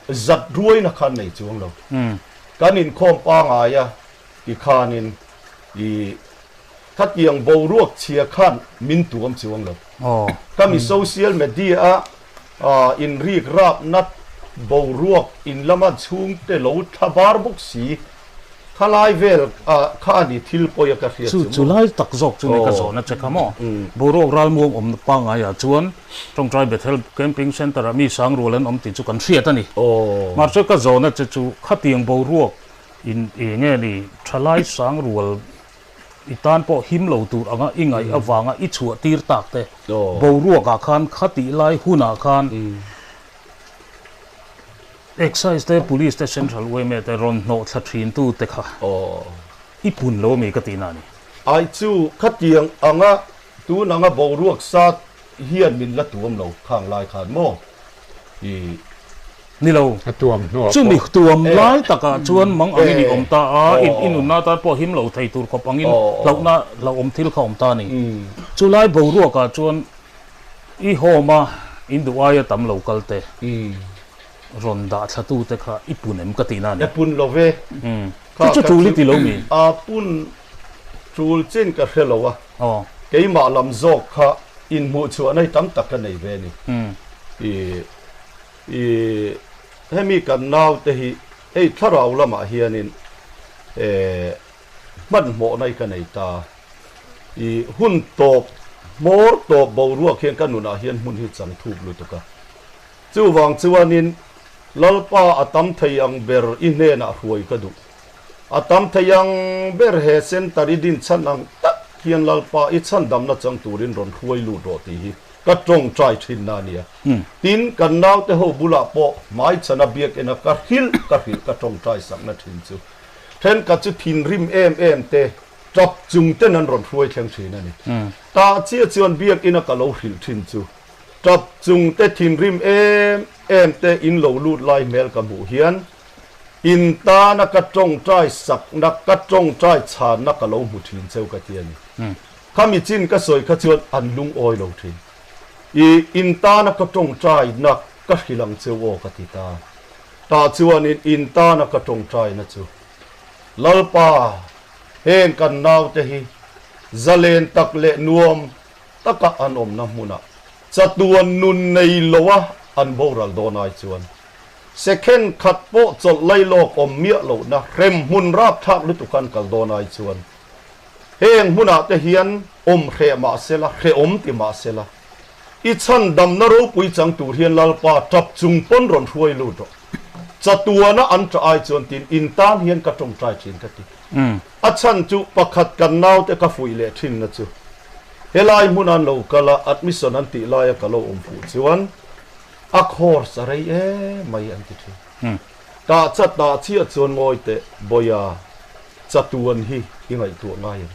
zat ruaina khan nei chuang lo. Kan inkhawm pangaia ti khanin i khatiang boruak chhia khan min tuam chuang lo. Ka mi social media a inrik rapna Boruak in lama chhungte lo thla bar bawk si, khalai vel kha a ni thil pawi a ka hriat chu maw? Chu lai tak zawk chu ni ka zawhna che kha maw? Boruak ralmuang awmna pangaiah chuan Tawngtai Bethel Camping Centre ah mi sang rual an awm tih chu kan hriat a ni. Mahse ka zawhna che chu khatiang boruak in eng nge ni thalai sang rual I tan pawh him lo tur anga i ngaih avanga i chhuah tir tak te boruakah khan khatih lai hunah khan Excise te Police te Central yma te rawn hnawh thla thin tu te kha i pun lo ami ka tihna a ni. Ai chu khatiang anga tun anga boruak sa hian min la tuam lo khang lai khan maw i. Ni lo. A tuam hnuah pawh. Chumi tuam lai takah chuan mang angin i awm ta a, i nunna tan pawh him lo thei tur khawp angin hlauhna hlauhawm thil kha awm ta a ni. Chulai boruakah chuan i home a in duh aia tam lo kal te, rawn dah thlatu te kha i pun em ka tihna a ni. E pun lo ve. Chu chu tul i ti lo mi? A pun tul chin ka hre lo a, keimah lam zawk kha inhmuhchhuahna hi tam tak ka nei ve a ni. I. I hemi kan naute hi hei thlarau lamah hianin eh hmanhmawhna hi ka nei ta. I hun tawp hmawr tawp boruak hian ka nunah hian hmun hi chang thuk lutuk a. Chuvang chuanin Lalpa a tam thei ang ber i hnenah hruai ka duh. A tam thei ang ber he centre i din chhan ang tak hian Lalpa i chhandamna chang turin rawn hruai lut rawh tih hi ka tawngtai thin na ania. Tin, kan naute ho bulah pawh hmaichhana biakina ka hrilh ka hrilh ka tawngtai sakna thin chu thenkhat chu thinrim em em te, tap chung ten an rawn hruai thleng thin a ni. Tah chiah chuan biakina ka lo hrilh thin chu tap chung te thinrim em em te in lo lut lai hmel ka hmuh hian in tana ka tawngtai sakna ka tawngtai chhanna ka lo hmu thin cheu ka ti a ni. Khami chin ka sawi kha chuan an lungawi lo thin. I in tana ka tawngtaina ka hrilh ang cheu aw ka ti ta. Tah chuanin in tana ka tawngtaina chu Lalpa, heng kan naute hi zalen tak leh nuam taka an awmna hmunah chatuan nun nei loa an boral dawn ai chuan second khat pawh chawlh lailawk awm miah lohna hrem hmun rapthlak lutuk an kal dawn ai chuan Heng hmunah te hian awm hreh mah sela, hrehawm ti mah sela, i chhandamna ropui chang tur hian Lalpa tap chung pawn rawn hruai lut rawh. Chatuana an tah ai chuan tin in tan hian ka tawngtai thin ka ti. A chhan chu pakhat kan naute ka fuih leh thinna chu helai hmun an lo kal a, admission an tih laia ka lo awm fuh chuan a course a rei em mai an ti thin. Tah chat tah chiah chuan ngawi teh Bawia, chatuan hi i ngaihtuah ngai em?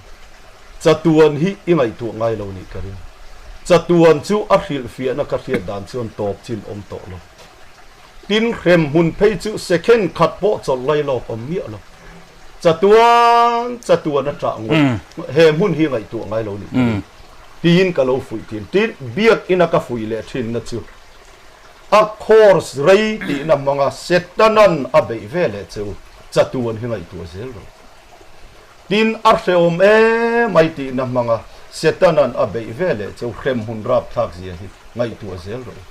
Chatuan hi i ngaihtuah ngai lo nih ka ring. Chatuan chu a hrilhfiahna ka hriat dan chuan tawp chin awm tawh lo. Tin, hrem hmun phei chu second khat pawh chawlh lai lawk awm miah lo. Chatuan, chatuan a ṭah ngawt. He hmun hi ngaihtuah ngai lo nih ka ring. Tiin ka lo fuih thin. Tin, biakina ka fuih leh thinna chu A course rei tihna hmanga Setanan a beih ve leh che u, chatuan hi ngaihtuah zel rawh. Tin, a hrehawm emai tihna hmanga Setanan a beih ve leh che u, hremhmun rapthlak zia hi ngaihtuah zel rawh u.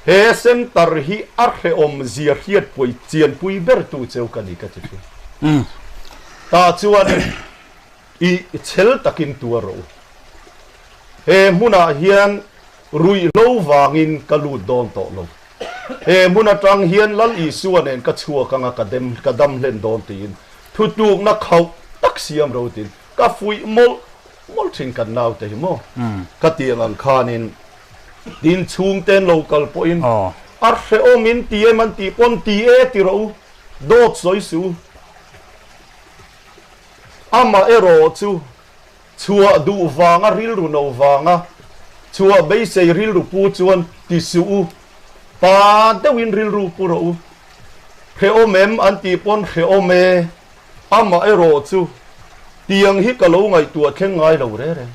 He centre hi a hrehawm zia hriatpui chianpui bertu che u ka ni ka ti thin. Tah chuan i chhel takin tuar rawh u. He hmunah hian Ruihhlo vangin ka lut dawn tawh lo. He hmun atang hian Lal Isua nen ka chhuak anga ka dem ka dam hlen dawn tiin thutlukna khauh tak siam ro tiin ka fuih mawlh mawlh thin kan naute hi maw ka tiang ang khanin tin chhungten lo kal pawhin a hrehawm in ti em an tih pawn ti e ti rawh u dawt sawi suh u amaherawh chu Chhuah duh vanga rilru no vanga chhuah beisei rilru pu chuan ti suh u, pa deuhin rilru pu rawh u. Hrehawm em an tih pawn hrehawm e, amah erawh chu tiang hi ka lo ngaihtuah thleng ngai lo re reng.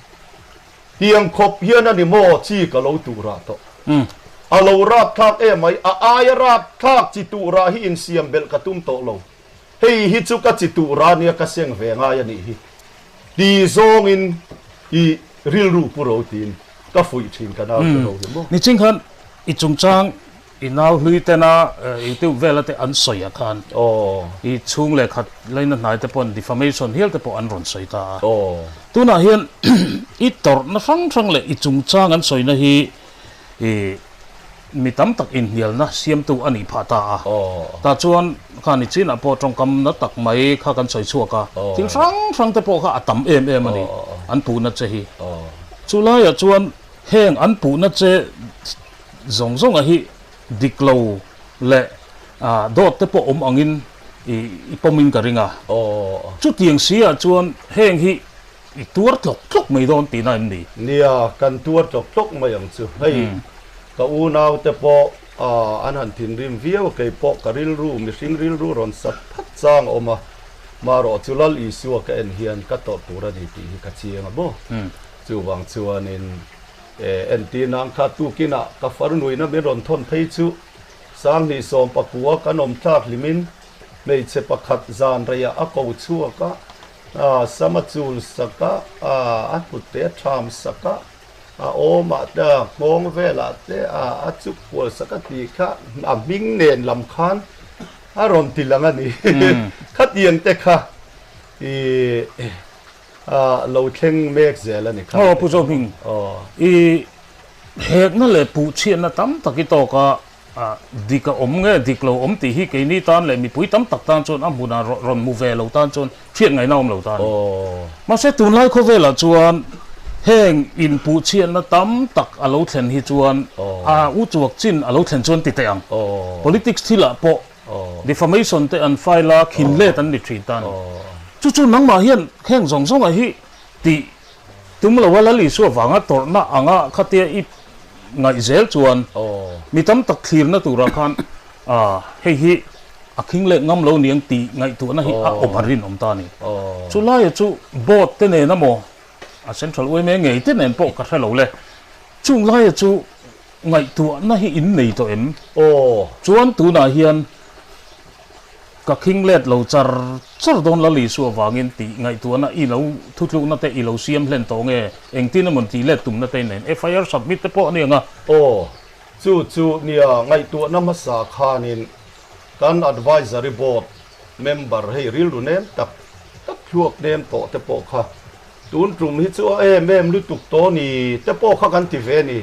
Tiang khawp hian a ni maw chi ka lo tuh rah tawh. A lo rapthlak emai, a aia rapthlak chi tuh rah hi insiam belh ka tum tawh lo. Hei hi chu ka chi tuh rah nia ka seng ve ngai a nih hi. Ti zawngin i rilru pu ro tiin ka fuih thin ka nau te ho hi maw. Niching khan i chungchang I nau hlui tena YouTube vela te an sawi ah khan i chhung leh khat laina hnai te paw'n defamation hial te pawh an rawn sawi ta a. Tunah hian i tawrhna hrang hrang leh i chungchang an sawina hi i mi tam tak inhnialna siamtu a nih phah ta a. Tah chuan khan i chinah pawh tawngkam na tak mai kha kan sawi chhuak a, thil hrang hrang te pawh kha a tam em em a ni an puhna che hi. Chu laiah chuan heng an puhna che Zawng zawnga hi dik lo leh dawt te pawh awm angin i pawmin ka ring a. Chutiang si ah chuan heng hi i tuar tlawk tlawk mai dawn tihna em ni? Nia, kan tuar tlawk tlawk mai ang chu. Hei ka unau te pawh an han thinrim viau a, kei pawh ka rilru, mihring rilru rawn sat phat chang a awm a, marawh chu Lal Isua ka en hian ka tawrh tur a ni tih hi ka chiang a maw? Chuvang chuanin Entir nan kha tukinah ka farnuina min rawn thawn phei chu Sanghnih sawmpakua kan awm thlak hlimin hmeichhe pakhat zan reiah a ko chhuak a, sam a chul sak a, a hnute a tham sak a, a awmah te a nghawng velah te a chuk kual sak a tih kha a hming nen lam khan a rawn ti lang a ni. Khatiang te kha i. A lo thleng mek zel a ni kha. Aw Pu Zohming, i hekna leh puhchhiatna tam tak i tawk a, dik a awm nge dik lo awm tih hi keini tan leh mipui tam tak tan chuan a hmunah rawn hmu ve lo tan chuan hriat ngaihna awm lo ta a ni. Mahse tunlai khawvelah chuan heng inpuhchhiatna tam tak a lo thlen hi chuan a u chuak chin a lo thlen chuan ti teh ang. Politics thilah pawh Defamation te an file a, khin let an ni thin ta a ni. Chu chu nangmah hian heng zawng zawnga hi tih tum lo a, Lal Isua vanga tawrhna anga khatia i ngaih zel chuan mi tam tak thlirna turah khan hei hi a khing let ngam lo niang tih ngaihtuahna hi a awm a rinawm ta a ni. Chu laia chu board te nen amaw a Central yma ngei te nen pawh ka hre lo le. Chung laia chu Ngaihtuahna hi in nei tawh em? Aw. Chuan tunah hian ka khing let lo char char dawn Lal Isua vangin tih ngaihtuahna i lo thutlukna te i lo siam hlen tawh nge? Engtin emaw tih let tumna te nen FIR submit te pawh a ni ang a. Aw. Chu chu nia ngaihtuahna hmasa khanin kan advisory board member hei rilru nem tak tak thluak nem tawh te pawh kha Tun tum hi chu a em em lutuk tawh ni te pawh kha kan ti ve ni.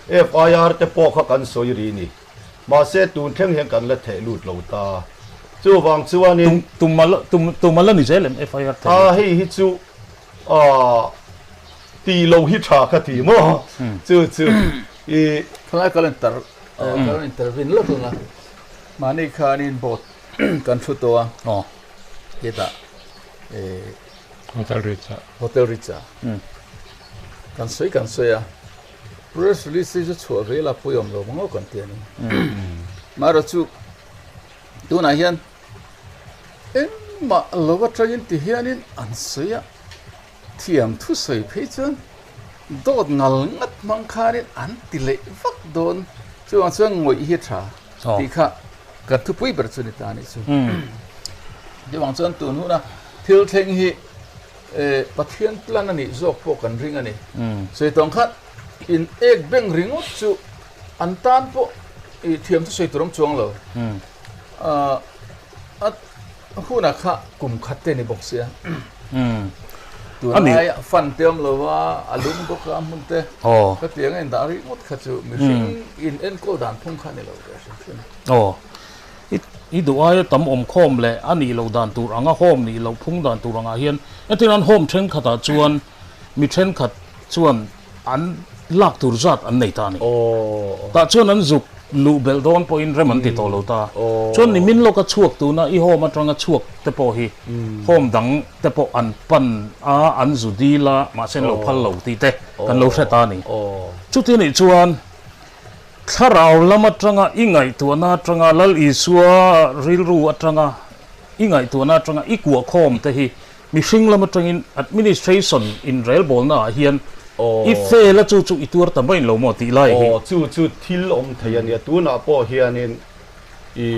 FIR te pawh kha kan sawi ri ni. Mahse tun thleng hian kan la theh lut lo ta. Chuvang chuanin. Tum tum a la ni zel em FIR theh lut? A hei hi chu tih lo hi tha ka ti maw? Chu chu i. Thalai ka lo inter ka lo intervene lawk ang a. Mahni khanin board kan thu tawh a. Hetah. Hotel Ritz ah. Hotel Ritz ah. Kan sawi kan sawi a, press release hi chu chhuah ve ila pawi awm lo mang aw kan ti a ni. Mahra chu tunah hian engmah lo atangin ti hianin an sawi a, thiam thu sawi phei chuan dawt ngal ngat hmang khanin an ti leh vak dawn. Chuvang chuan ngawih hi a tha tih kha kan thupui ber chu ni ta a nih chu. Chuvang chuan tun huna thil thleng hi Pathian plan a nih zawk pawh kan ring a ni. Sawi tawng khan in ek beng ringawt chu an tan pawh i thiam chu sawi tur awm chuang lo. A hunah kha kum khat te ni bawk sia. Tunlai fan te awm lo a, a lum bawk a hmun te. Khatiang a indah ringawt kha chu mihring in enkawl dan phung kha a ni lo ve hrim hrim. I duh aia tam awm khawm leh a nih loh dan tur anga home nih loh phung dan tur angah hian entir an home thenkhatah chuan mi thenkhat chuan an lak tur zat an nei ta a ni. Tah chuan an zuk luh belh dawn pawhin rem an ti tawh lo ta. Chuan nimin lawka chhuak tuna i home atanga chhuak te pawh hi home dang te pawh an pan a, an zu dil a, mahse an lo phal lo tih te kan lo hre ta a ni. Chuti anih chuan Thlarau lam atanga i ngaihtuahna atanga Lal Isua rilru atanga i ngaihtuahna atanga i kuahkhawm te hi mihring lam atangin administration inrelbawlna ah hian i fail a chu chu i tuar ta mai lo maw tih lai hi. Aw chu chu thil awm thei a nia tunah pawh hianin i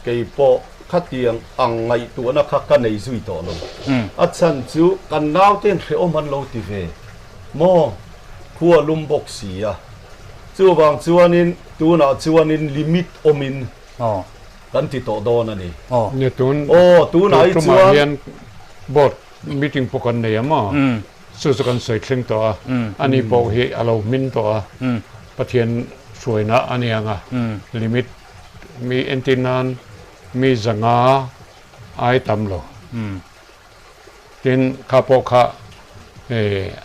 kei pawh khatiang ang ngaihtuahna kha ka nei zui tawh lo. A chhan chu kan naute in hrehawm an lo ti ve maw khua lum bawk si a. Chuvang chuanin tunah chuanin limit awmin kan ti tawh dawn a ni. Nia tun Aw, tunah hi tumah chuan. hian board meeting pawh kan nei a maw? Chu chu kan sawi thleng tawh a, ani pawh hi a lo hmin tawh a, Pathian hruaina a ni ang a, limit mi entir nan mi zanga ai tam lo. Tin, kha pawh kha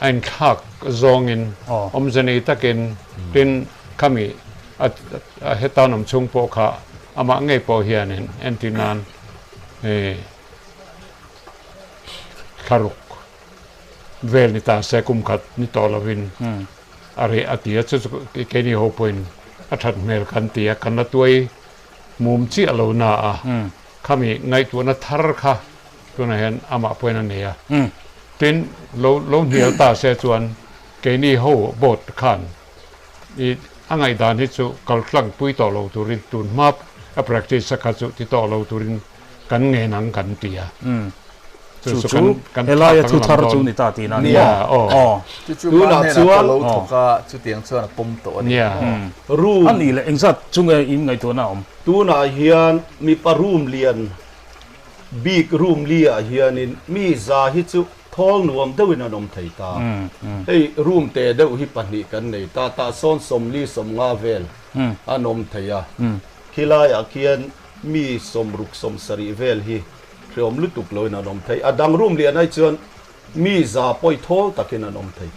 a inthlak zawngin awmze nei takin tin khami a hetan awm chhung pawh kha amah ngei pawh hianin entir nan thlaruk vel ni ta se kum khat ni tawh lovin a reh a ti a, chu chu keini ho pawhin a that hmel kan ti a, kan la tuai mum chiah lo na a, khami ngaihtuahna thar kha tunah hian amah pawhin a nei a, tin lo lo hnial ta se chuan keini ho board khan i a ngaihdan hi chu kal tlang pui tawh lo turin tun hma a practice a kha chu ti tawh lo turin kan ngen ang kan ti a. Chu chu helaia thu thar chu ni ta tihna a ni maw? Aw. Chu chu mahni hnenah ka lo thawk a, chutiang chuan a pawm tawh a ni. Room. A nih leh engzat chu nge in ngaihtuahna a awm? Tunah hian mipa room lian bik room li ah hianin mi za hi chu thawl nuam deuhin an awm thei ta. Hei room te deuh hi pahnih kan nei ta, tah sawn sawmli sawmnga vel an awm thei a. Khilaiah khian Mi sawmruk sawmsarih vel hi hreawm lutuk loin an awm thei. A dang room lian ai chuan mi za pawi thawl takin an awm thei.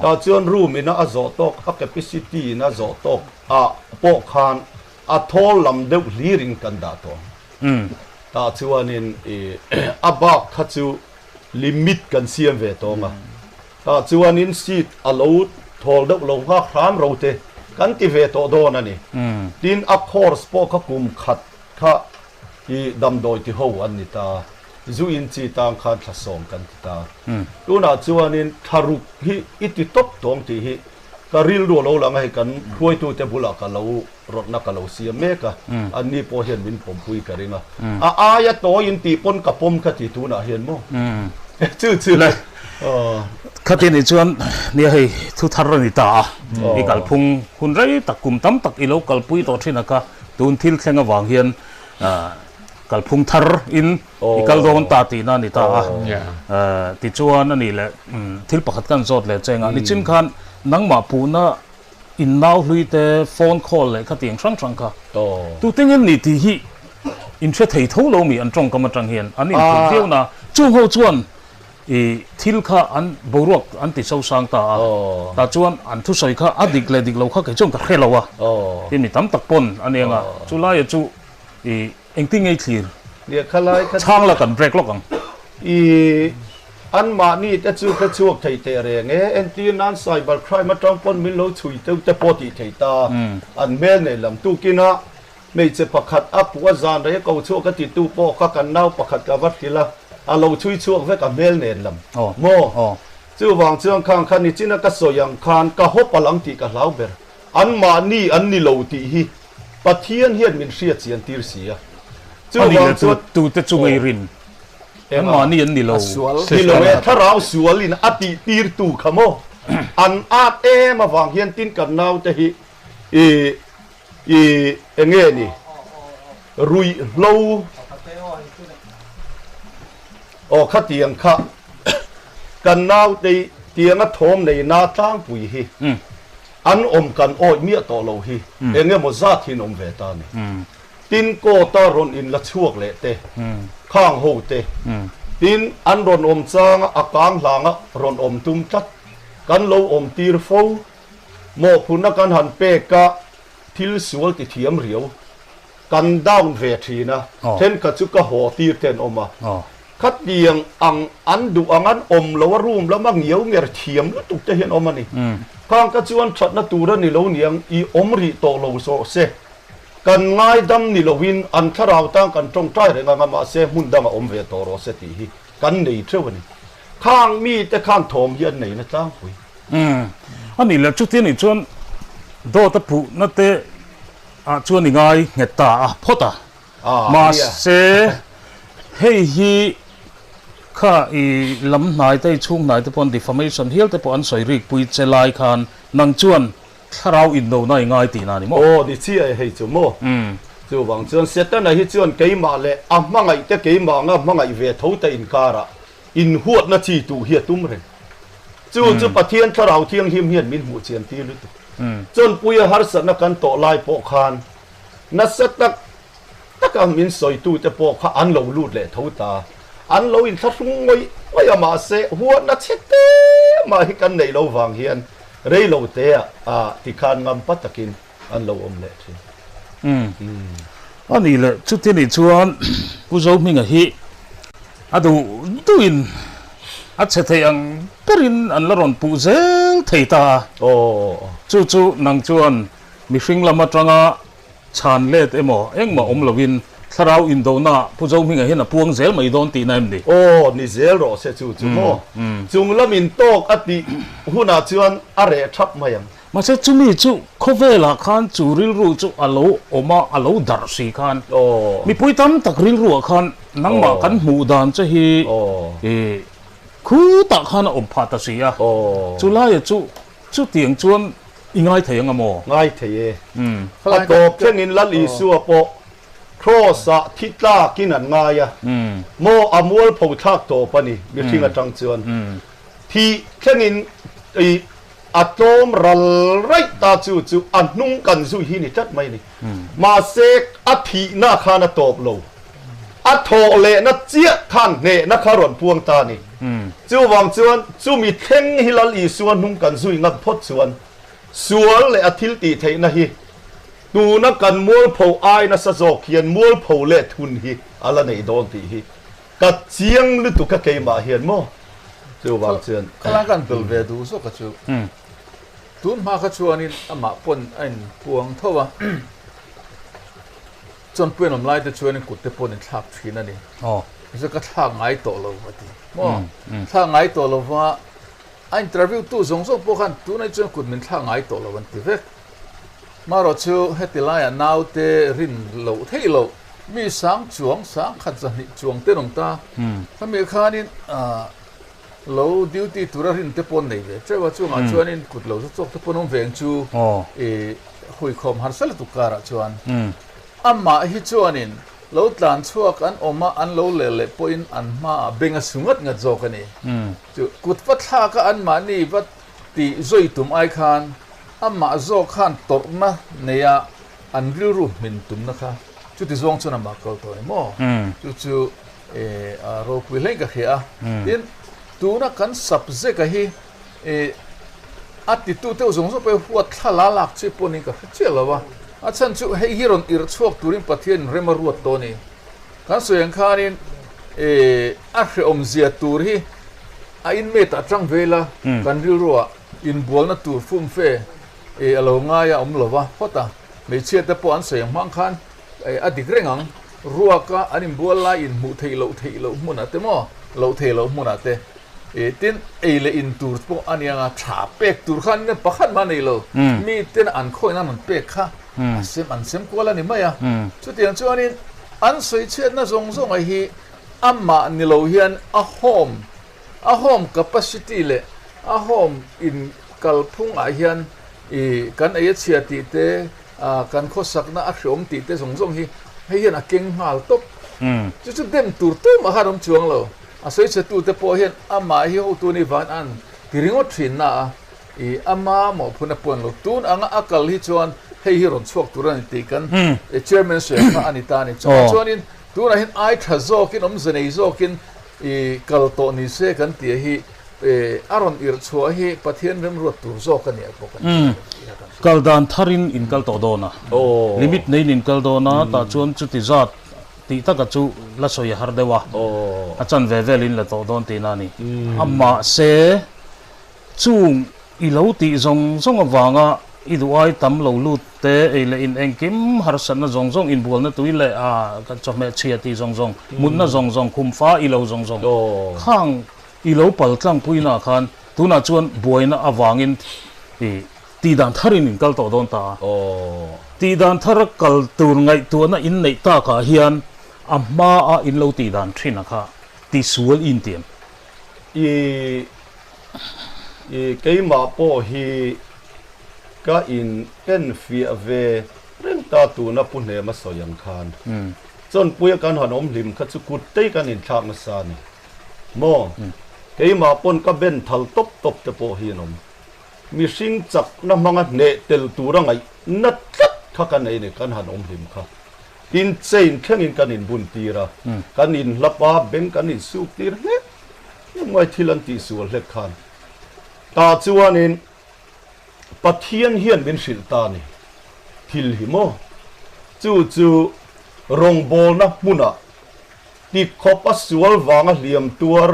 Tah chuan room ina a zawh tawk, a capacity in a zawh tawk ah pawh khan a thawl lam deuh hlirin kan dah tawh ang. Tah chuanin a bak kha chu limit kan siam ve tawh ang a. Tah chuanin seat a lo thawl deuh lo nghak hram ro te kan ti ve tawh dawn a ni. Tin, a course pawh kha kum khat kha i damdawi ti ho an ni ta. Zu in chi tang khan thla sawm kan ti ta. Tunah chuanin thla ruk hi i ti tawp tawng tih hi ka rilru a lo lang a, hei kan hruaitute bulah ka lo rawtna ka lo siam mek a, anni pawh hian min pawmpui ka ring a. A aia tawi in tih pawn ka pawm ka ti tunah hian maw? Chu chu. Le, khati nih chuan nia hei thu thar a ni ta a, i kalphung hun rei tak kum tam tak i lo kalpui tawh thin a kha, tun thil thleng avang hian kalphung thar in i kal dawn ta tihna a ni ta a. Tichuan a nih leh thil pakhat kan zawt leh che engah nichin khan nangmah puhna In nau hlui te phone call leh khatiang hrang hrang kha tutengin ni tih hi in hre thei tho lo mi an tawngkam atang hian an inthei viau na. Chung ho chuan i thil kha an boruak an ti sosang ta a, tah chuan an thusawi kha a dik leh dik lo kha kei chuan ka hre lo a, tin mi tam tak pawn a nia nga chu laia chu i Engtin ngei thlir? Chhang la kan break lawk ang. I anmahni te chu hre chhuak thei teh reng e. Entir nan cyber crime atang pawn min lo chhui deuh te pawh tih thei ta. An hmel nei lam tukin a hmeichhe pakhat a puh a zan rei a ko chhuak a titu pawh kha kan nau pakhat ka va hrilh a, a lo chhui chhuak vek a hmel nen lam maw? Chuvang chuan khang kha nichina ka sawi ang khan ka haw palh ang tih ka hlau ber. Anmahni an ni lo tih hi Pathian hian min hriat chian tir si a. Chuvang chuan. Tute chu ngei rin. Anmahni an ni lo. Ni lo e, thlarau sualin a tih tirtu kha maw? An at em avang hian tin kan naute hi i i enge ni ruihhlo aw khatiang kha kan naute tianga thawm nei na tlangpui hi An awm kan awih miah tawh lo hi eng emaw zat hi an awm ve ta a ni. Tin, court-a rawn inla chhuak leh te, khang ho te, tin, an rawn awm changa a kang hlanga rawn awm tum tlat kan lo awm tir fo. Mawhphurhna kan han pek a, thil sual ti thiam riau kan down ve thin a, thenkhat chu ka haw tir te an awm a. Khatiang ang an duh ang an awm lo a room lama ngiau nger thiam lutuk te hian awm a ni. Khang ka chuan thatna tur a ni lo niang i awm rih tawh lo zawh se. Kan ngaidam ni loin an thlarau tang kan tawngtai reng anga mahse hmun danga awm ve tawh rawh se tih hi kan nei theuh a ni. Khang mi te khan thawm hi an nei na tlangpui. Umm a nih leh chuti anih chuan dawt a puhna te ah chuan i ngai nghet ta a phawt a. Mahse, hei hi kha i lam hnai te, i chhung hnai te pawh an defamation hial te pawh an sawi rik pui che lai khan nang chuan Thlarau indona i ngai tihna a ni maw? Aw, ni chiah e hei chu maw? Chuvang chuan Setana hi chuan keimah leh a hmangaih te keimah anga hmangaih ve tho te inkarah inhuatna chi tuh hi a tum reng. Chu chu Pathian Thlarau Thianghlim hian min hmuh chian tir lutuk. Chawnpuia harsatna kan tawh lai pawh khan nasa tak taka min sawitute pawh kha an lo lut leh tho ta. An lo inthlahrung ngawih ngawih a, mahse huatna chhe te mah hi kan neih lo vang hian rei lo te ah tikhan ngampa takin an lo awm leh thin. A nih leh chuti nih chuan Pu Zohminga hi a duh duhin a chhe thei ang berin an la rawn puh zel thei ta a. Chu chu nang chuan mihring lam atanga Chhan let emaw engmah awm loin thlarau indona Pu Zohminga hian a puang zel mai dawn tihna em ni? Aw, ni zel rawh se chu chu maw? Chung lamin tawk a tih hunah chuan a reh thap mai ang. Mahse chumi chu khawvelah khan chu rilru chu a lo awm a, a lo darh si khan mipui tam tak rilruah khan nangmah kan hmuh dan che hi khutah khan a awm phah ta si a, chulaia chu Chutiang chuan i ngai thei ang a maw? Ngai thei e. A tawp thlengin Lal Isua pawh Kraws-ah thi tlakin an ngai a, maw a mualpho thlak tawp a ni, mihring atang chuan. Thi thlengin i a tlawm ral raih ta chu chu a hnung kan zui hi ni tlat mai a ni. Mahse a thihna khan a tawp lo. A thawh lehna chiah khan hnehna kha rawn puang ta a ni. Chuvang chuan chumi thleng hi Lal Isua hnung kan zui ngam phawt chuan sual leh a thil tih theihna hi tuna kan mualpho ai nasa zawk hian mualpho leh thun hi a la nei dawn tih hi ka chiang lutuk a keimah hian maw. Chuvang chuan. Khalai kan tel ve duh zawk a chu. Tun hma kha chuanin amah pawn a inpuang tho a. Chuan puian awm lai te chuanin kut te pawhin thlak thin a ni. Mahse ka thlak ngai tawh lo a ti. Maw? Thlak ngai tawh lo va, a interview tu zawng zawng pawh khan tunah chuan kut min thlak ngai tawh lo an ti vek. Marawh chu heti laiah naute rin loh theih loh mi sang chuang sang khat zahnih chuang te an awm ta. Khami khanin lo duty tura rin te pawh an nei ve teuh a, chungah chuanin kut lo za chawk te pawh an awm ve ang chu i huikhawm harsa lutuk karah chuan amah hi chuanin lo tlan chhuak an awm a, an lo lel leh pawhin an hmaah beng a su ngat ngat zawk a ni. Chu kut va thlak a anmahni va tih zawi tum ai khan amah zawk khan tawrhna neia an rilru hmin tumna kha chuti zawng chuan amah kal tawh a ni maw? Chu chu a ropui hlein ka hria a. Tin, tuna kan subject-a hi a titu deuh zawng zawng pawh hi huat thla la lak chi pawh niin ka hre chiah lo a. A chhan chu hei hi rawn irh chhuak turin Pathianin rem a ruat tawh a ni. Kan sawi ang khanin a hrehawmzia tur hi a inmate ah tang ve ila kan rilruah inbualna tur fumfe a lo ngai a awm lo va phawt a. Hmeichhia te pawh an sawi ang hmang khan A dik reng ang, ruaka an inbual lai in hmuh theih loh theih loh hmunah te maw, loh theih loh hmunah te tin ei leh in tur pawh a nia nga, tha pek tur kha an pakhat mah a nei lo, mi ten an khawih nan an pek kha a sem an sem kual a ni mai a. Chutiang chuanin an sawi chhiatna zawng zawnga hi amah ni lo hian a home, a home capacity leh a home in kalphungah hian i kan ei a chhia tih te, Kan khawsakna a hreawm tih te zawng zawng hi hei hian a keng nghal tawp. Chu chu dem tur tumah khan awm chuang lo. A sawichhetu te pawh hian amah hi hotu ni van an ti ringawt thin na a, i ama mawhphun a puan lo. Tun anga a kal hi chuan hei hi rawn chhuak tur a ni tih kan chairman sawi kha a ni ta a ni. Chuvang chuanin tunah hian ai tha zawkin awmze nei zawkin i kal tawh ni se kan tih hi A rawn irh chhuah hi Pathian remruat tur zawk a ni a bawk a ni. Kal dan tharin in kal tawh dawn a, limit neiin in kal dawn a, tah chuan chuti zat tih taka chu la sawi a har deuh a, a chanve vel in la tawh dawn tihna a ni. Amahse chung i lo tih zawng zawng avanga i duh ai tam lo lut te, ei leh in engkim harsatna zawng zawng, inbualna tui leh a chawhmeh chhia tih zawng zawng, mutna zawng zawng, khumfa i lo zawng zawng khang I lo pal tlangpuina khan tunah chuan buaina avangin i tih dan tharin in kal tawh dawn ta a. Tih dan thara kal tur ngaihtuahna in neih takah hian a hmaa in lo tih dan thin a kha ti sual i intiam. I i keimah pawh hi Ka in en fiah ve reng ta tuna Pu Hnema sawi ang khan. Chawnpuia kan han awm hlim kha chu kut tei kan inthlak nasa a ni maw? Keimah pawn ka ben thal tawp tawp te pawh hi an awm. Mihring chakna hmanga hneh tel tura ngaihna tlat kha ka nei ni kan han awm hlim kha. Tin chain thlengin kan inbun tir a, kan inhlap a, beng kan insuk tir hlek hlek mai thil an tihsual hlek khan. Tah chuanin Pathian hian min hrilh ta a ni. Thil hi maw? Chu chu rawngbawlna hmunah tikhawp a sual vanga hliam tuar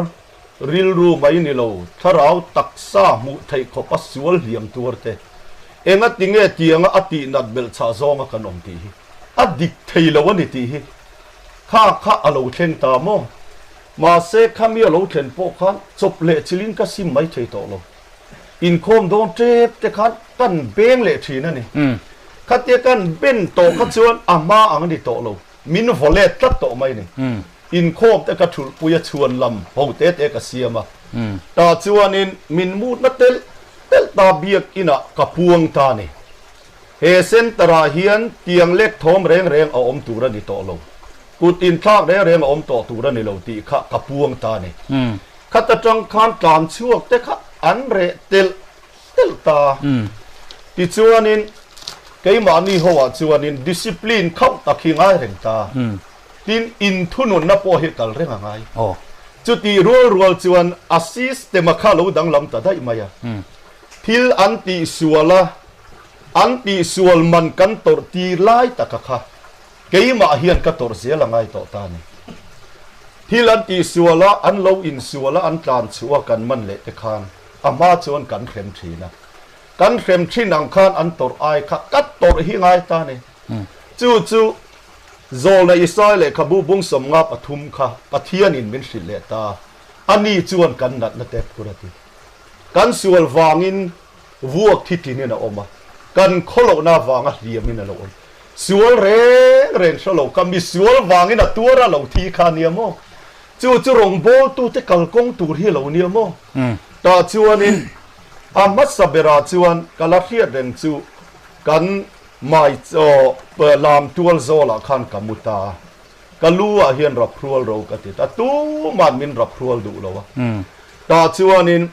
rilru mai ni lo, thlarau taksa hmuh theih khawp a sual hliam tuar te enga tinge tianga a tih nat belh chhah zawnga kan awm tih hi a dik thei lo a ni tih hi kha kha a lo thleng ta maw? Mahse khami a lo thlen pawh khan chawp leh chilhin ka sim mai thei tawh lo. Inkhawm dawn tep te khan kan beng leh thin a ni. Khatia kan ben tawh kha chuan a hma ang a ni tawh lo, min vaw let tlat tawh mai a ni. Inkhawm te ka thulhpui a chhuan lam ho te te ka siam a, tah chuanin min mutna telh telh ta biakinah ka puang ta a ni. He centre ah hian tiang lek thawm reng reng a awm tur a ni tawh lo. Kut inthlak reng reng a awm tawh tur a ni lo tih kha ka puang ta a ni. Khat atang khan tlan chhuak te kha an reh telh telh ta. Tichuanin keimahni ho ah chuanin discipline khauh tak hi ngai reng ta. Tin, inthununna pawh hi kal reng a ngai. Chutih rual rual chuan a system a kha lo danglam ta daih mai a. Thil an tihsual a, an tihsual man kan tawrh tir lai taka kha keimah hian ka tawrh zel a ngai tawh ta a ni. Thil an tihsual a, an lo insual a, an tlan chhuah a kan man leh te khan a hma chuan kan hrem thin a. Kan hrem thin ang khan an tawrh ai kha ka tawrh hi ngai ta a ni. Chu chu Zawlna Isai lehkhabu bung 53 kha Pathianin min hrilh leh ta a, ani chuan kan natna te phur a ti. Kan sual vangin vuak thi tinin a awm a, kan khawlohna vanga hliamin a lo awm. Sual reng reng hre lo kha mi sual vangin a tuar a lo thi kha nia maw? Chu chu rawngbawltute kalkawng tur hi a lo nia maw? Tah chuanin a hmasa berah chuan ka la hriat reng chu kan mai chaw lam tual zawlah khan ka mu ta a. Ka lu ah hian raphrual ro ka ti ta, tuman min raphrual duh lo a. Tah chuanin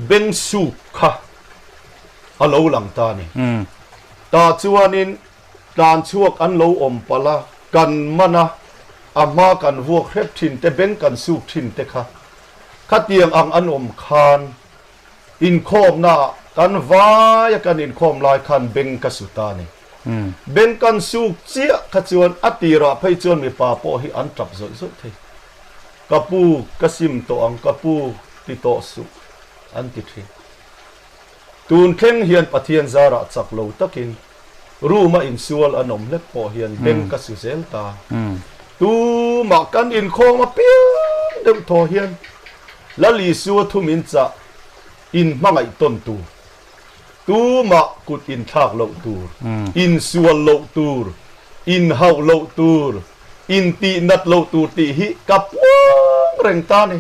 beng suk kha a lo lang ta a ni. Tah chuanin tlan chhuak an lo awm palh a, kan man a, a hma kan vuak hrep thin te, beng kan suk thin te kha khatiang ang an awm khan inkhawmnaah kan vai a kan inkhawm lai khan beng ka su ta a ni. Beng kan suk chiah kha chuan a tirah phei chuan mipa pawh hi an tap zawih zawih thei. Ka pu, ka sim tawh ang, ka pu ti tawh suh an ti thin. Tun thleng hian Pathian zarah chak lo takin room a insual an awm hlek pawh hian beng ka su zel ta. Tumah kan inkhawm apiang deuh thaw hian Lal Isua thu min chah inhmangaih tawn tur. Tumah kut inthlak loh tur, insual loh tur, inhauh loh tur, intihnat loh tur tih hi ka puang reng ta a ni.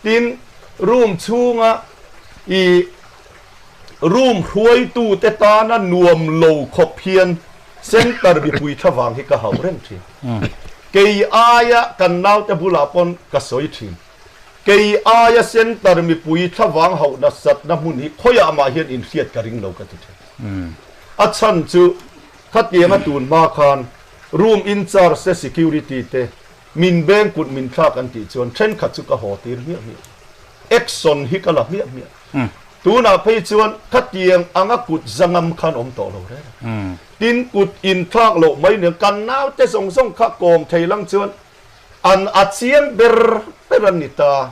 Tin, room chhunga i room hruaitute tana nuam lo khawp hian center mipui thlavang hi ka hauh reng thin. Kei aia kan naute bulah pawn ka sawi thin. Kei aia center mipui thlavang hauh nasatna hmun hi khawiah mah hian inhriat ka ring lo ka ti thin. A chhan chu khatianga tun hma khan room in charge te security te min beng kut min thlak an tih chuan thenkhat chu ka haw tir hmiah hmiah. Action hi ka la hmiah hmiah. Tunah phei chuan khatiang anga kut zangam khan awm tawh lo reng a. Tin kut inthlak loh mai nen kan naute zawng zawng kha kawm thei lang chuan An a chiang ber ber an ni ta.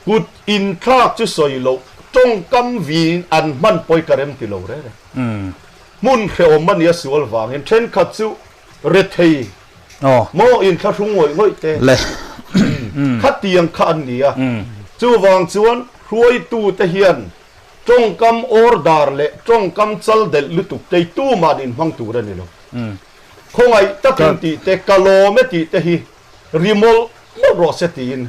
Kut inthlak chu sawi loh, tawngkam vin an hman pawi ka rem ti lo reng reng. Hmun hrehawm a nia sual vangin thenkhat chu rethei maw inthlahrung ngawih ngawih te khatiang kha an ni a. Chuvang chuan hruaitute hian tawngkam order leh tawngkam chaldelh lutuk te tuman inhmang tur a ni lo. Khawngaih takin tih te, ka lawm e tih te hi ri mawlh mawlh rawh se tiin.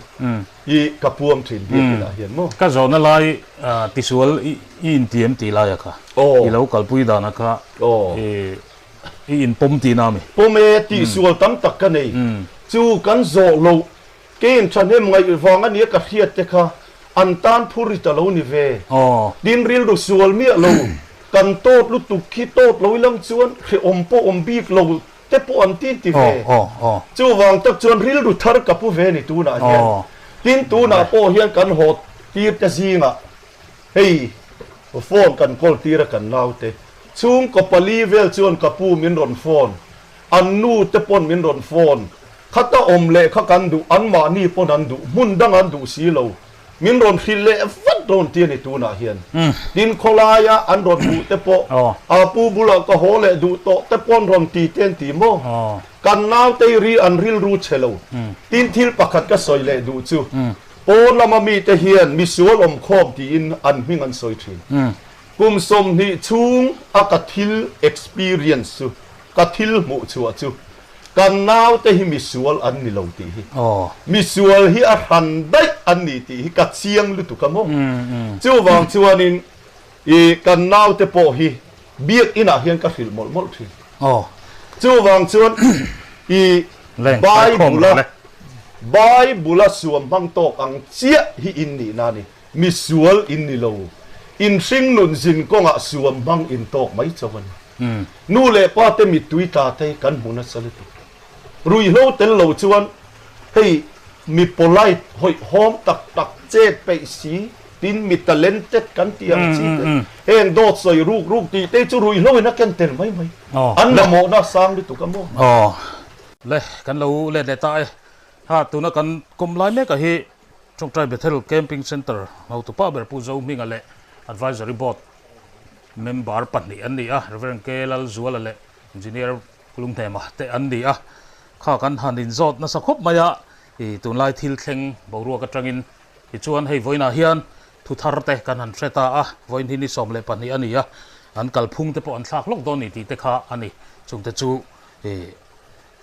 I ka puang thin biakinah hian maw? Ka zawhna lai tisual i intiam tih laia kha, i lo kalpui dana kha i inpawm tihna a mi? Pawm e, tihsual tam tak ka nei. Chu kan zawh loh, keiin thahnem ngaih vang a nia ka hriat te kha an tan phur ri ta lo ni ve. Tin rilru sual miah lo, kan tawt lutuk khi tawt lo ilang chuan hrehawm pawh awm bik lo te pawh an ti ti ve. Chuvang tak chuan rilru thar ka pu ve ni tunah hian. Tin tunah pawh hian kan haw tir te zingah hei phone kan call tir a kan naute chhungkaw pali vel chuan ka pu min rawn phone, an nu te pawn min rawn phone, khata awm leh kha kan duh, anmahni pawn an duh, hmun dang an duh si lo. Min rawn hrilh leh vat dawn ti a ni tunah hian. Tin khawlaia an rawn hmuh te pawh a pu bulah ka haw leh duh tawh te pawh an rawn ti te an ti maw? Kan nautei ri an rilru che lo. Tin thil pakhat ka sawi leh duh chu pawn lama mite hian misual awmkhawm tiin an hming an sawi thin. Kum 20 chhung a ka thil experience chu, ka thil hmuh chhuah chu Kan naute hi misual an ni lo tih hi. Misual hi a hran daih an ni tih hi ka chiang lutuk a maw? Chuvang chuanin i kan naute pawh hi biakinah hian ka hrilh mawlh mawlh thin. Chuvang chuan i Bible-a Bible-a suam hmang tawk ang chiah hi in nihna a ni. Misual in ni lo. In hringnun zin kawngah suam hmang in tawk mai chauh a ni. Nu leh pa te mittui tla te kan hmu nasa lutuk. Ruihhlo tel lo chuan hei mi polite hawihhawm tak tak chet peih si tin mi talented kan tih ang chi te heng dawt sawi ruk ruk tih te chu ruihhlo in a ken tel mai mai. An mamawhna sang lutuk a maw? Aw le kan lo let leh ta e. Ha tuna kan kawm lai mek ah hi Tawngtai Bethel Camping Centre hotupa ber Pu Zohminga leh Advisory Board Member pahnih an ni a, Rev. K. Lalzuala leh Engineer Lunghnema te an ni a. Kha kan han inzawt nasa khawp mai a, i tunlai thil thleng boruak atangin tichuan hei vawiinah hian thu thar te kan han hre ta a, vawiin hi ni 12 a ni a, an kalphung te pawh an thlak lawk dawn ni tih te kha a ni. Chungte chu i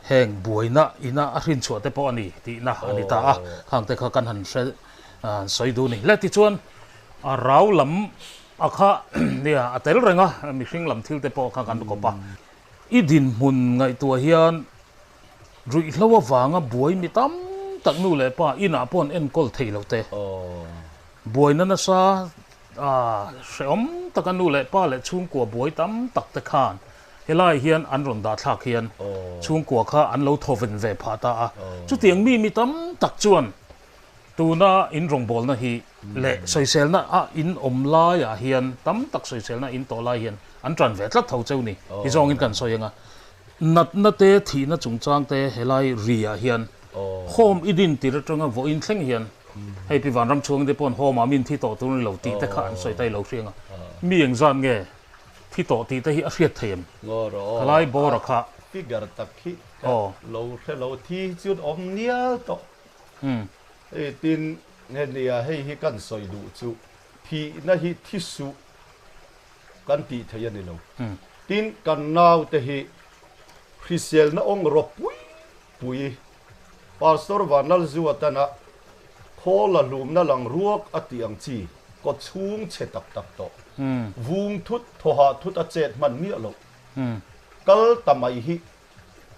heng buaina ina a hrinchhuah te pawh a ni tihna a ni ta a, khangte kha kan han hre sawi duh a ni. Le tichuan a rau lam A kha nia a tel reng a, mihring lam thil te pawh kha kan kawp a. I dinhmun ngaihtuah hian ruihhlo avanga buai mi tam tak nu leh pa inah pawh an enkawl thei lo te. Buaina nasa hrehawm taka nu leh pa leh chhungkua buai tam tak te khan helai hian an rawn dah thlak hian chhungkua kha an lo thawven ve phah ta a. Chutiang mi mi tam tak chuan Tuna in rawngbawlna hi leh sawiselna a in awm laiah hian tam tak sawiselna in tawh lai hian an tan ve tlat tho cheu ni hi zawngin kan sawi anga. Natna te thihna chungchang te helai ri ah hian home i din tir atanga vawiin thleng hian hei pi Vanram chhuang te paw'n home ah min thi tawh tur ni lo tih te kha an sawi ta i lo hriang a. Mi engzat nge thi tawh tih te hi a hriat thei em? Khalai bawra kha. Figure tak hi ka lo hre lo thi chuan awm nial tawh. Hei tin nge nia hei hi kan sawi duh chu thihna hi thi suh kan tih thei a ni lo. Tin kan naute hi hriselna awng ropui pui Pastor Vanlalzuatana khawl a hlumna lang ruak a tih ang chi kaw chhung chhe tak tak tawh vung thut thawhah thut a chet hman miah loh kal ta mai hi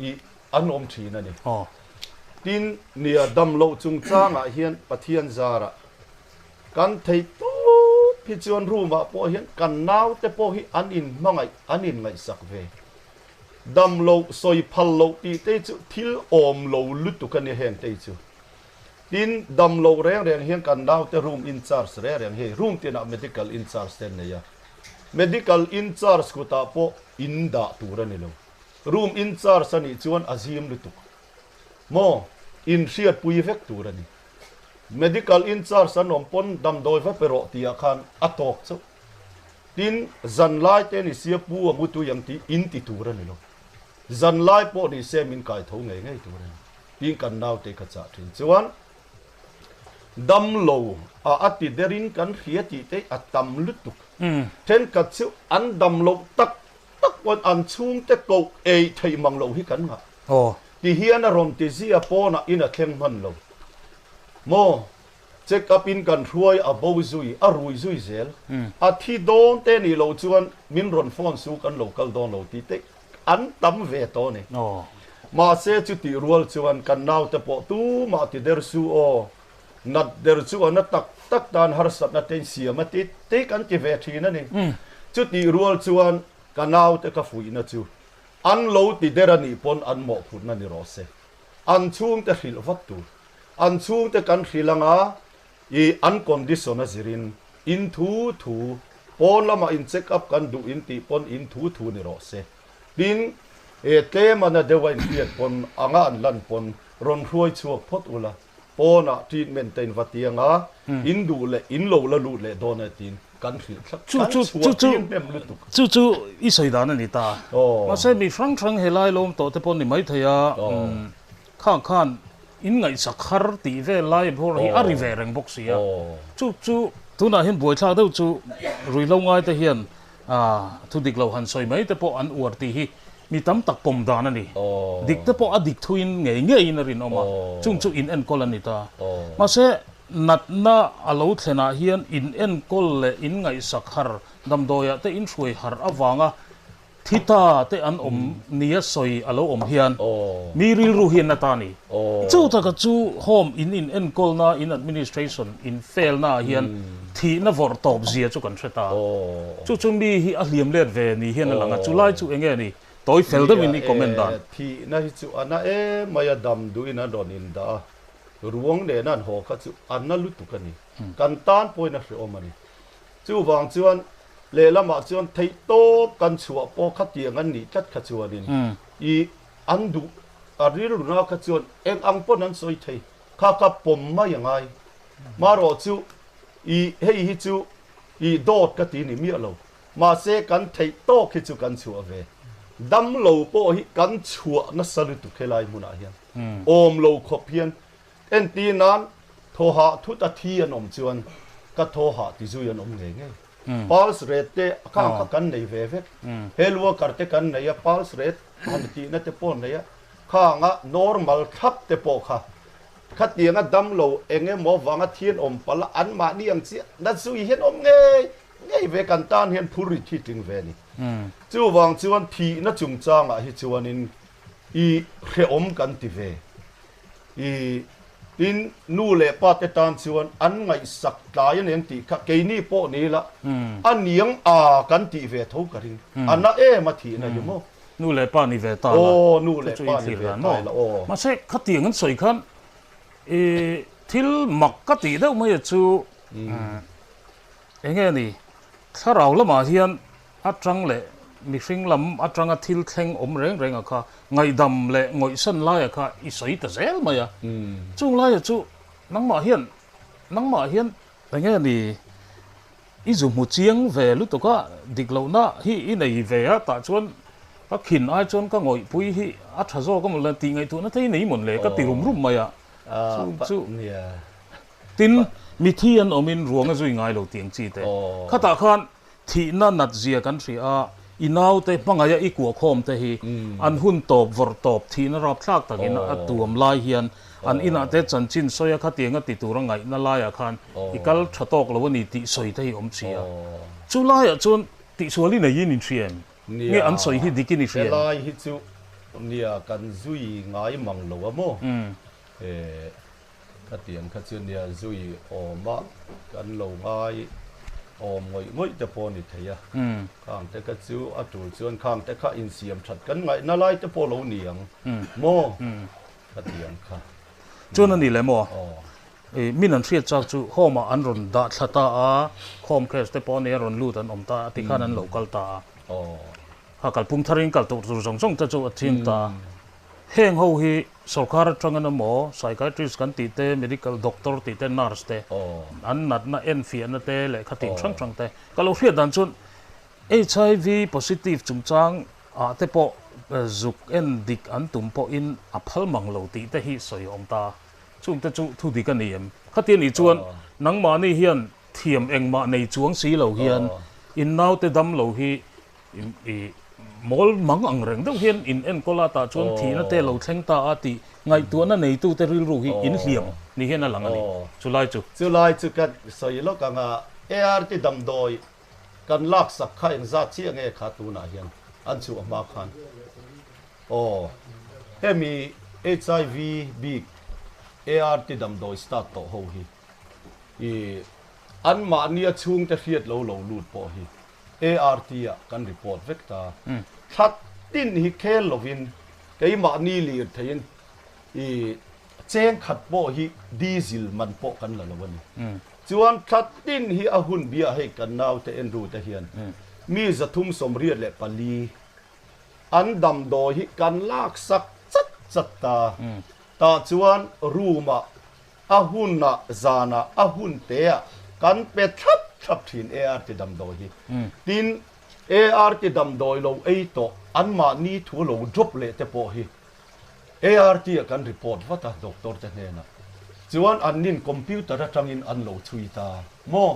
i an awm thin a ni. Tin, nia dam loh chungchangah hian Pathian zarah kan thei tawp hi chuan room ah pawh hian kan naute pawh hi an inhmangaih, an inngaihsak ve. Dam loh, sawi phal loh tih te chu thil awm lo lutuk a nia heng te chu. Tin, dam loh reng reng hian kan naute room in charge reng reng hi room tinah medical in charge te an nei a. Medical in charge kutah pawh in dah tur a ni lo. Room in charge a nih chuan a zim lutuk maw? In hriatpui vek tur a ni. Medical in charge an awm pawn damdawi va pe rawh tih ah khan a tawk chauh. Tin, zan lai te ni sia pu a mu tui ang tih in ti tur a ni lo. Zan lai pawh ni se min kai tho ngei ngei tur a ni. Tin kan naute ka chah thin chuan damlo a a ti derin kan hria tih te a tam lutuk. Thenkhat chu an damloh tak tak pawn an chhungte koh ei theih mang loh hi kan ngah. Ti hian a rawn ti zia pawnah in a thleng hman lo maw? Check up in kan hruai a bo zui, a rui zui zel. A thi dawn te nih loh chuan min rawn phone su kan lo kal dawn lo tih te an tam ve tawh a ni. Mahse chutih rual chuan kan naute pawh tumah ti der su aw, nat der chu a na tak tak tan harsatna te in siam a ti te kan ti ve thin a ni. Chutih rual chuan ka naute ka fuihna chu an lo ti der a nih pawn an mawhphurhna ni rawh se. An chhungte hrilh vat tur. An chhungte kan hrilh anga i an condition a zirin in thu thu pawn lamah in check up kan duh in tih pawn in thu thu ni rawh se. Tin, e tlem a na deuh a inhriat pawn anga an lan pawn rawn hruai chhuak phawt ula, pawnah treatment te in va ti anga in duh leh in lo la lut leh dawn e tiin kan hrilh thlap kan chhuah tir hnem lutuk. Chu chu i sawi dan a ni ta. Mahse mi hrang hrang helai lawm tawh te pawh ni maithei a. Khang khan in ngaihsak har tih vel lai bawr hi a ri ve reng bawk si a. Chu chu tunah hian buaithlak deuh chu ruihhlo ngai te hian thu dik lo han sawi mai te pawh an uar tih hi mi tam tak pawm dan a ni. Dik te pawh a dik thuin ngei ngeiin a rinawm a, chung chu in enkawl a ni ta. Mahse natna a lo thlenah hian in enkawl leh in ngaihsak har damdawiah te in hruai har avanga Thi ta te an awm nia sawi a lo awm hian mi rilru hi an la ta a ni. Chu taka chu home in in enkawlna in administration in failna ah hian thihna vawrh tawp zia chu kan hre ta. Chu chu mi hi a hliam let ve ni hian a lang a, chu lai chu enge ni? Tawi fel deuhin i comment dan. Thihna hi chu a na em mai a, dam duhin an rawn indah a, ruang nena an haw kha chu a na lutuk a ni. Kan tan pawhin a hrehawm a ni. Chuvang chuan lehlamah chuan theihtawp kan chhuah pawh khatiang an nih tlat kha chuanin i an duh a rilruna kha chuan eng ang pawn an sawi thei kha ka pawm mai a ngai. Marawh chu i hei hi chu i dawt ka ti ni miah lo. Mahse kan theihtawk hi chu kan chhuah ve. Damlo pawh hi kan chhuah nasa lutuk helai hmunah hian awm lo khawp hian Entir nan, thaw hah thut a thi an awm chuan ka thaw hah ti zui an awm ngei ngei. Pulse rate te khang kha kan nei ve vek. Health worker te kan nei a, pulse rate han tihna te pawh an nei a, khanga normal thlap te pawh kha khatianga damlo eng emaw vanga thi an awm palh a, anmahni ang chiah na zui hian awm ngei ngei ve kan tan hian phur rit hi tling ve a ni. Chuvang chuan thihna chungchangah hi chuanin i hrehawm kan ti ve. I tin, nu leh pa te tan chuan an ngaihsak tlai a nen tih kha keini pawh ni la, a niang a kan tih ve tho ka ring. A na em a thihna hi maw? Nu leh pa ni ve ta la. Aw, nu leh pa ni ve ta la aw. Mahse, khatiang an sawi khan i thil mak ka tih deuh mai a chu eng nge ni, thlarau lamah hian Atang leh mihring lam atanga thil thleng awm reng reng a kha ngaihdam leh ngawihsan laia kha i sawi ta zel mai a. Chung laia chu nangmah hian nangmah hian enge ni i zu hmu chiang ve lutuk a, dik lohna hi i nei ve a, tah chuan ka khin ai chuan ka ngawihpui hi a tha zawk a mawle tih ngaihtuahna te hi nei mawn le ka ti rum rum mai a. Chung chu. Tin, mithi an awmin ruang a zui ngai lo tih ang chi te. Khatah khan Thihna nat zia kan hria a, i naute hmangaih a i kuahkhawm te hi an hun tawp vawrh tawp thihna rapthlak takin a tuam lai hian an inah te chanchin sawi a khatiang a ti tur a ngaihna laiah khan i kal tha tawk lo a ni tih sawi te hi awm si a. Chu laiah chuan tihsual i neiin in hria em? Nge an sawi hi dikin i hria em? Helai hi chu nia kan zui ngai mang lo a maw? Khatiang kha chu nia zui awm a, kan lo ngai awm ngawih ngawih te pawh a ni thei a. Khang te kha chu a tul chuan khang te kha insiam that kan ngaihna lai te pawh lo ni ang maw? Khatiang kha. Chuan a ni le maw? I min an hriat chak chu home ah an rawn dah thla ta a, home case te pawh a nia rawn lut an awm ta a, tikhan an lo kal ta a. Kha kalpum tharin kal tur tur zawng zawng te chu a ching ta a. Heng ho hi sorkar atangin emaw psychiatrist kan tih te, medical doctor tih te, nurse te, an natna enfiahna te leh kha tih hrang hrang te ka lo hriat dan chuan HIV positive chungchang ah te pawh zuk en dik an tum pawhin a phal mang lo tih te hi sawi a awm ta. Chung te chu thu dik a ni em? Khatia nih chuan nangmahni hian thiam engmah nei chuang si lo hian in naute dam lo hi I mawl mang ang reng deuh hian in enkawl a tah chuan thihna te lo thleng ta a tih ngaihtuahna neitute rilru hi in hliam ni hian a lang a ni. Chulai chu. Chulai chu ka sawi lawk ang a, ART damdawi kan laksak kha engzat chiah nge kha tunah hian an chhuah hma khan? Aw, hemi HIV bik ART damdawi start tawh ho hi i anmahnia chhungte hriat lo lo lut pawh hi ART ah kan report vek ta. Thla tin hi khel lovin keimahni lir theiin i cheng khat pawh hi diesel man pawh kan la lo a ni. Chuan thla tin hi a hun biah hei kan naute Andrew te hian mi 384 an damdawi hi kan laksak chat chat ta. Tah chuan room ah A hunah zanah a hun teah kan pe thlap thlap thin ART damdawi hi. Tin, ART damdawi lo ei tawh anmahni thu lo drop leh te pawh hi ART ah kan report vat a doctor te hnenah. Chuan annin computer atangin an lo chhui ta maw?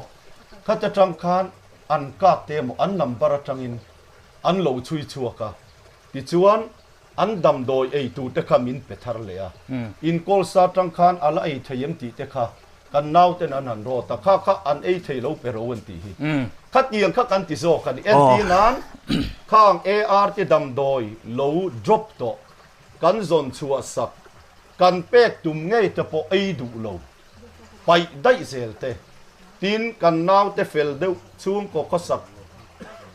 Khata tang khan an card te emaw an number atangin an lo chhui chhuak a. Tichuan An damdawi ei tur te kha min pe thar leh a, inkawl sa tang khan a la ei thei em tih te kha kan nauten an han rawt a, kha kha an ei thei lo pe ro an tih hi. Khatiang kha kan ti zawk a ni. Entir nan khang AR te damdawi lo drop tawh kan zawn chhuah sak, kan pek tum ngei te pawh ei duh lo, paih daih zel te, tin kan naute fel deuh chhungkaw khawsak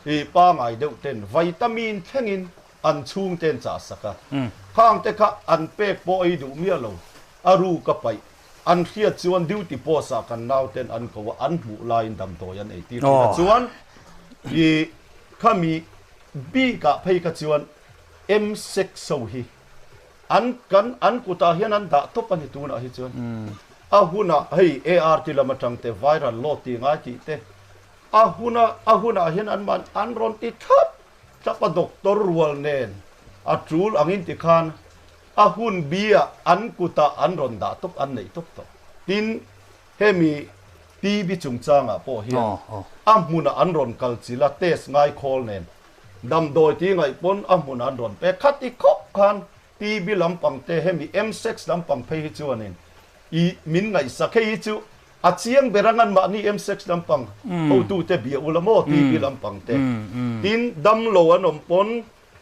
hi pangai deuh ten vitamin thlengin An chhungte an chah sak a, khangte kha an pek pawh ei duh miah lo, a ru ka paih. An hriat chuan duty post ah kan nauten an ko a, an hmuh laiin damdawi an ei tir thin a, chuan i khami bik ah phei kha chuan M-sex ho hi an kan an kutah hian an dah tawp a ni tunah hi chuan a hunah hei ART lam atang te viral load tih ngai tih te a huna a hunah hian an man an rawn ti thlap Tlapa doctor rual nen a tul angin tikhan a hun bi ah an kutah an rawn dah tawp an neih tawp tawh. Tin, hemi TB chungchangah pawh hian a hmunah an rawn kal chilh a, test ngai khawl nen damdawi ti ngaih pawn a hmunah an rawn pek. Khati khawp khan TB lampang te hemi M-sex lampang phei hi chuanin i min ngaihsak hei hi chu A chiang ber ang anmahni M-sex lampang hotute bia ula maw TB lampang te. Tin, damlo an awm pawn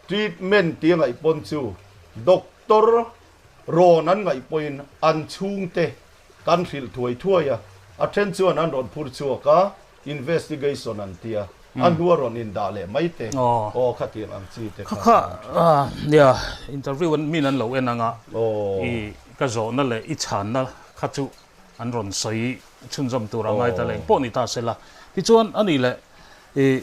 treatment tia ngaih pawn chu doctor rawn an ngaih pawhin an chhungte kan hrilh thuai thuai a, a then chuan an rawn phur chhuak a, investigation an tia, a hnua rawn indah leh mai te, aw khatiang ang chi te kha. Kha kha nia interview an min an lo en ang a, i ka zawhna leh i chhanna kha chu an rawn sawi chhunzawm tur a ngai ta leng pawh ni ta se la. Tichuan a nih leh ih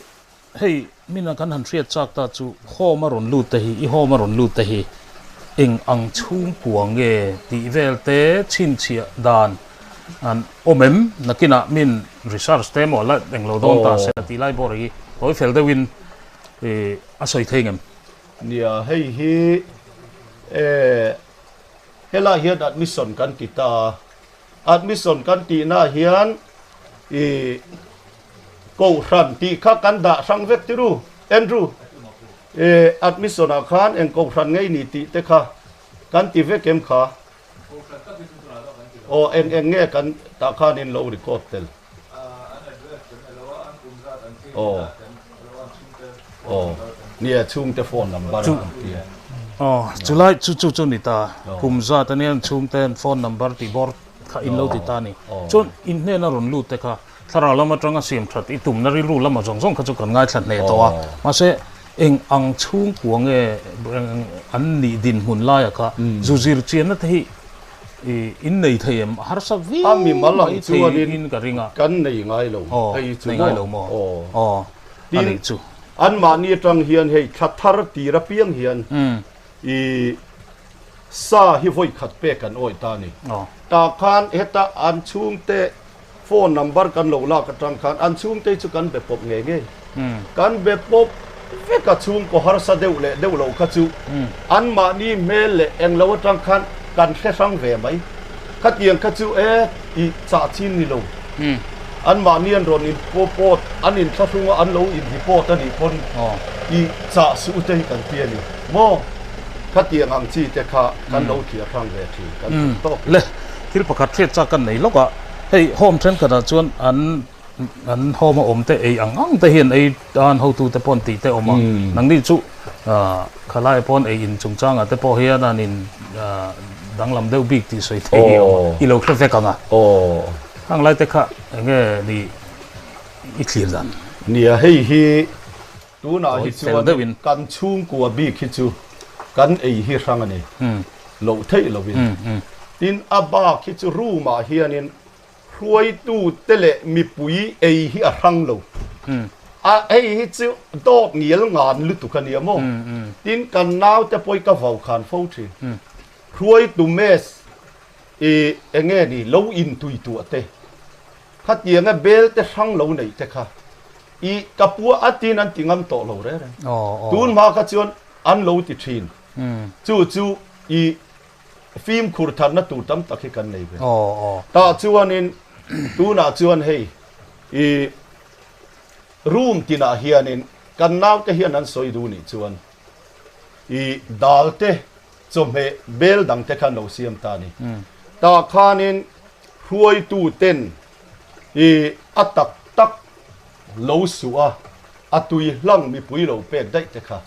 hei mina kan han hriat chak ta chu home a rawn lut te hi i home a rawn lut te hi eng ang chhungkua nge tih vel te chhinchhiah dan an awm em? Nakinah min research te emaw la eng lo dawn ta se la tih lai bawr hi tawi fel deuhin ih a sawi thei ngem? Nia hei hi eh Helai hian admission kan ti ta a, admission kan tihna hian i kohhran tih kha kan dah hrang vek tiru Andrew i admission ah khan eng kohhran ngei ni tih te kha kan ti vek em kha? Aw eng eng nge kan tah khan in lo record tel? Aw aw nia chhungte phone number an ti a. Aw chulai chu chu chu ni ta kum zat ania an chhungte an phone number tih bawr kha in lo ti ta a ni. Chuan in hnena rawn lut te kha thlarau lam atanga siam that i tumna rilru lama zawng zawng kha chu kan ngaithla hneh tawh a. Mahse eng ang chhungkua nge an nih dinhmun laia kha zu zir chianna te hi I in nei thei em? A harsa viau A mimal ang mai chuanin theiin ka ring a. Kan nei ngai lo Aw, hei chu nei maw? ngai lo maw? Aw. Aw, a Tin, neih chu. anmahni atang hian hei thla thar tir apiang hian i sa hi vawi khat pek an awih ta a ni. Aw. Tah khan heta an chhungte phone number kan lo lak atang khan an chhungte chu kan be pawp ngei ngei. Kan be pawp vek a chhungkaw harsa deuh leh deuh lo kha chu anmahni hmel leh englo atang khan kan hre hrang ve mai. Khatiang kha chu e i chah chin ni lo. Anmahni an rawn in pawt an inthlahrung a an lo in report a nih pawn i chah suh te hi kan ti a ni maw? Khatiang ang chi te kha kan lo thliar hrang ve thin kan theih tawk. Le Thil pakhat hriat chak kan nei lawk a, hei home thenkhatah chuan an an home a awm te ei ang ang te hian ei tan hotu te pawh an tih te awm a, nangni chu khalai pawn ei in chungchangah te pawh hian an in danglam deuh bik tih sawi thei hi a awm a, i lo hre vek ang a. Khang lai te kha eng nge ni i thlir dan? Nia, hei hi Tunah hi chuan kan chhungkua bik hi chu kan ei hi hrang a ni loh theih lovin. Tin, a bak hi chu room ah hianin hruaitute leh mipui ei hi a hrang lo. A hei hi chu dawt ngial ngan lutuk a nia maw? Tin, kan naute pawh hi ka vau khan fo thin. Hruaitu mess i enge ni lo intui tuah te, khatianga bel te hrang lo neih te kha I ka pua a tin an ti ngam tawh lo reng reng. Tun hma kha chuan an lo ti thin. Chu chu i fimkhur tharna tur tam tak hi kan nei ve. Tah chuanin tunah chuan hei i room tinah hianin kan naute hian an sawi duh nih chuan i dal te chawhmeh bel dang te kha an lo siam ta a ni. Tah khanin hruaitu ten I a tak tak lo suh a, a tui hlang mipui lo pek daih te kha.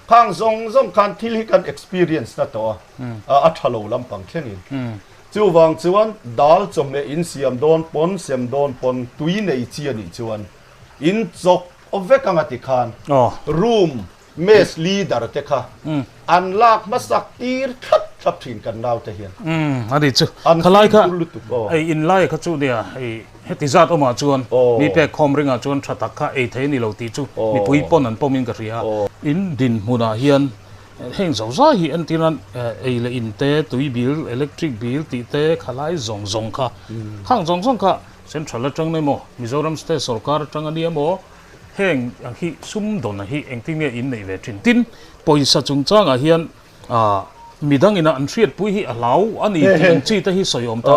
Khang zawng zawng khan thil hi kan experience na tawh a, a tha lo lampang thlengin. Chuvang chuan dal chawhmeh in siam dawn pawn, sem dawn pawn tui nei chi a nih chuan in chawk vek anga ti khan room Mess leader te kha an lak hmasak tir thlap thlap thin kan nau te hian. Umm a ni chu. An Khalai kha fimkhur lutuk aw. Ei in lai kha chu nia hei heti zat awmah chuan mi pek khawm ringah chuan tha tak kha ei thei a ni lo tih chu mipui pawn an pawm in ka hria. In dinhmunah hian heng zo zai hi entir an ei leh in te, tui bill, electric bill tih te khalai zawng zawng kha khang zawng zawng kha central atang emaw Mizoram state sorkar atang a nia maw Heng ang hi sumdawn hi engtin nge in neih ve thin? Tin, pawisa chungchangah hian midang ina an hriatpui hi a hlau a ni tih ang chi te hi sawi awm ta.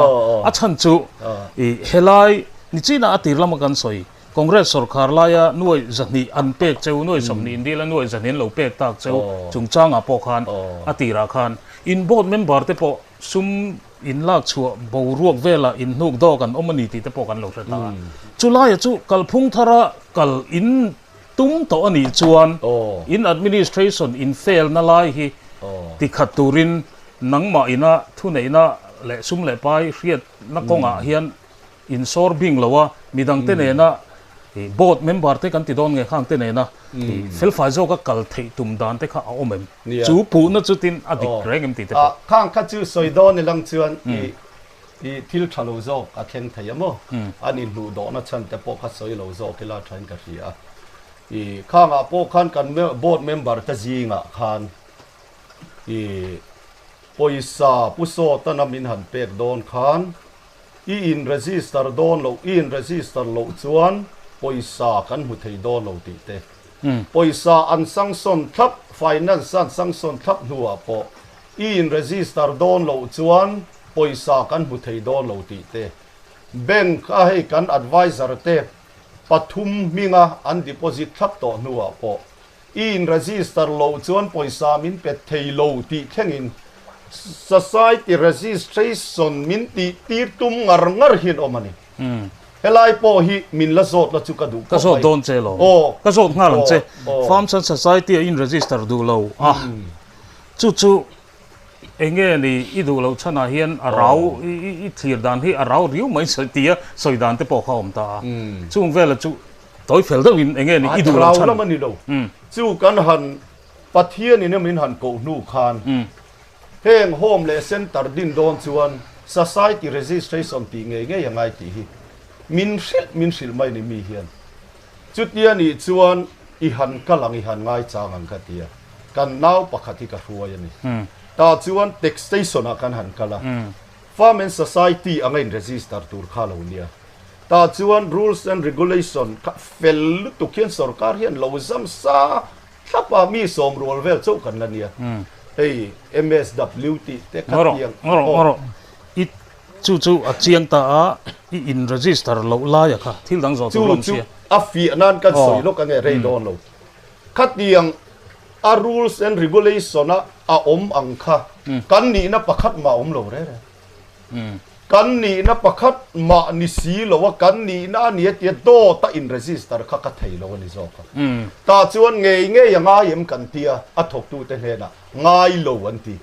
A chhan chu i helai nichinah a tir lama kan sawi, Congress sawrkhar laia nuai zahnih an pek cheu, nuai 20 in dila nuai zahnih an lo pek tak cheu chungchangah pawh khan a tirah khan in board member te pawh sum In lak chhuah boruak velah in hnuk dawk an awm a ni tih te pawh kan lo hre ta a. Chulaia chu kalphung thara kal in tum tawh a nih chuan in administration in fail na lai hi tikhat turin nangmah ina thuneihna leh sum leh pai hriatna kawngah hian In sawr bing lo a, midang te nena board member te kan ti dawn nge khang te nena felfai zawka kal theih tum dan te kha a awm em? Chu puhna chu tin a dik reng em tih te pawh. Khang kha chu sawi dawn i lang chuan i thil tha lo zawk a thleng thei a maw? An inhnuh dawhna chhan te pawh kha sawi lo zawk ila thain ka hria a. I khangah pawh khan kan board member te zingah khan i pawisa pu sawtana min han pek dawn khan I in register dawn loh, i in register loh chuan pawisa kan hmu thei dawn lo tih te. Pawisa an sanction thlap, finance an sanction thlap hnuah pawh i in register dawn loh chuan pawisa kan hmu thei dawn lo tih te. Bank a hei kan advisor te pathum hminga an deposit thlap tawh hnuah pawh I in register loh chuan pawisa min pe thei lo tih thlengin Society registration min tih tir tum ngar ngar hian awm a ni. Helai pawh hi min la zawt la chu ka duh Ka khawp zawt mai. dawn che lo. Aw. Ka zawt nghal ang che. Aw. Farms and Society a in register duh lo a. Chu chu eng nge ni i duh loh chhanah hian a rau i thlir dan hi a rau riau mai sawi tia sawi dan te pawh kha a awm ta a. Chung vela chu Tawi fel deuh in enge ni i duh lo chhan. Rau lam a ni lo. Chu kan han Pathian in min han koh hnu khan heng home leh center din dawn chuan society registration tih ngei ngei a ngai tih hi min hrilh min hrilh mai ni mi hian. Chutia nih chuan i han kal ang i han ngai chang ang ka ti a. Kan nau pakhat hi ka hruai a ni. Tah chuan taxation ah kan han kal a. Farm and society anga in register tur kha lo nia. Tah chuan rules and regulation kha fel lutuk hian sorkar hian lo zam sa thlap a, mi sawm rual vel chauh kan la nia. Hei MSW tih te kha tiang. Ngarawh, ngarawh, i chu chu a chiang ta a, i in register loh laia kha thil dang zawh tur lawm sia. Chu chu a fiah nan kan sawi lawk ange rei dawn lo. Khatiang a rules and regulation a a awm ang kha kan nihna pakhat mah a awm lo reng reng. Kan nihna pakhat mah ni si lo a, kan nihna a nia tia dawt a in register kha ka thei lo a ni zawk a. Tah chuan ngei ngei a ngai em kan tia a thawktute hnenah ngai lo an ti.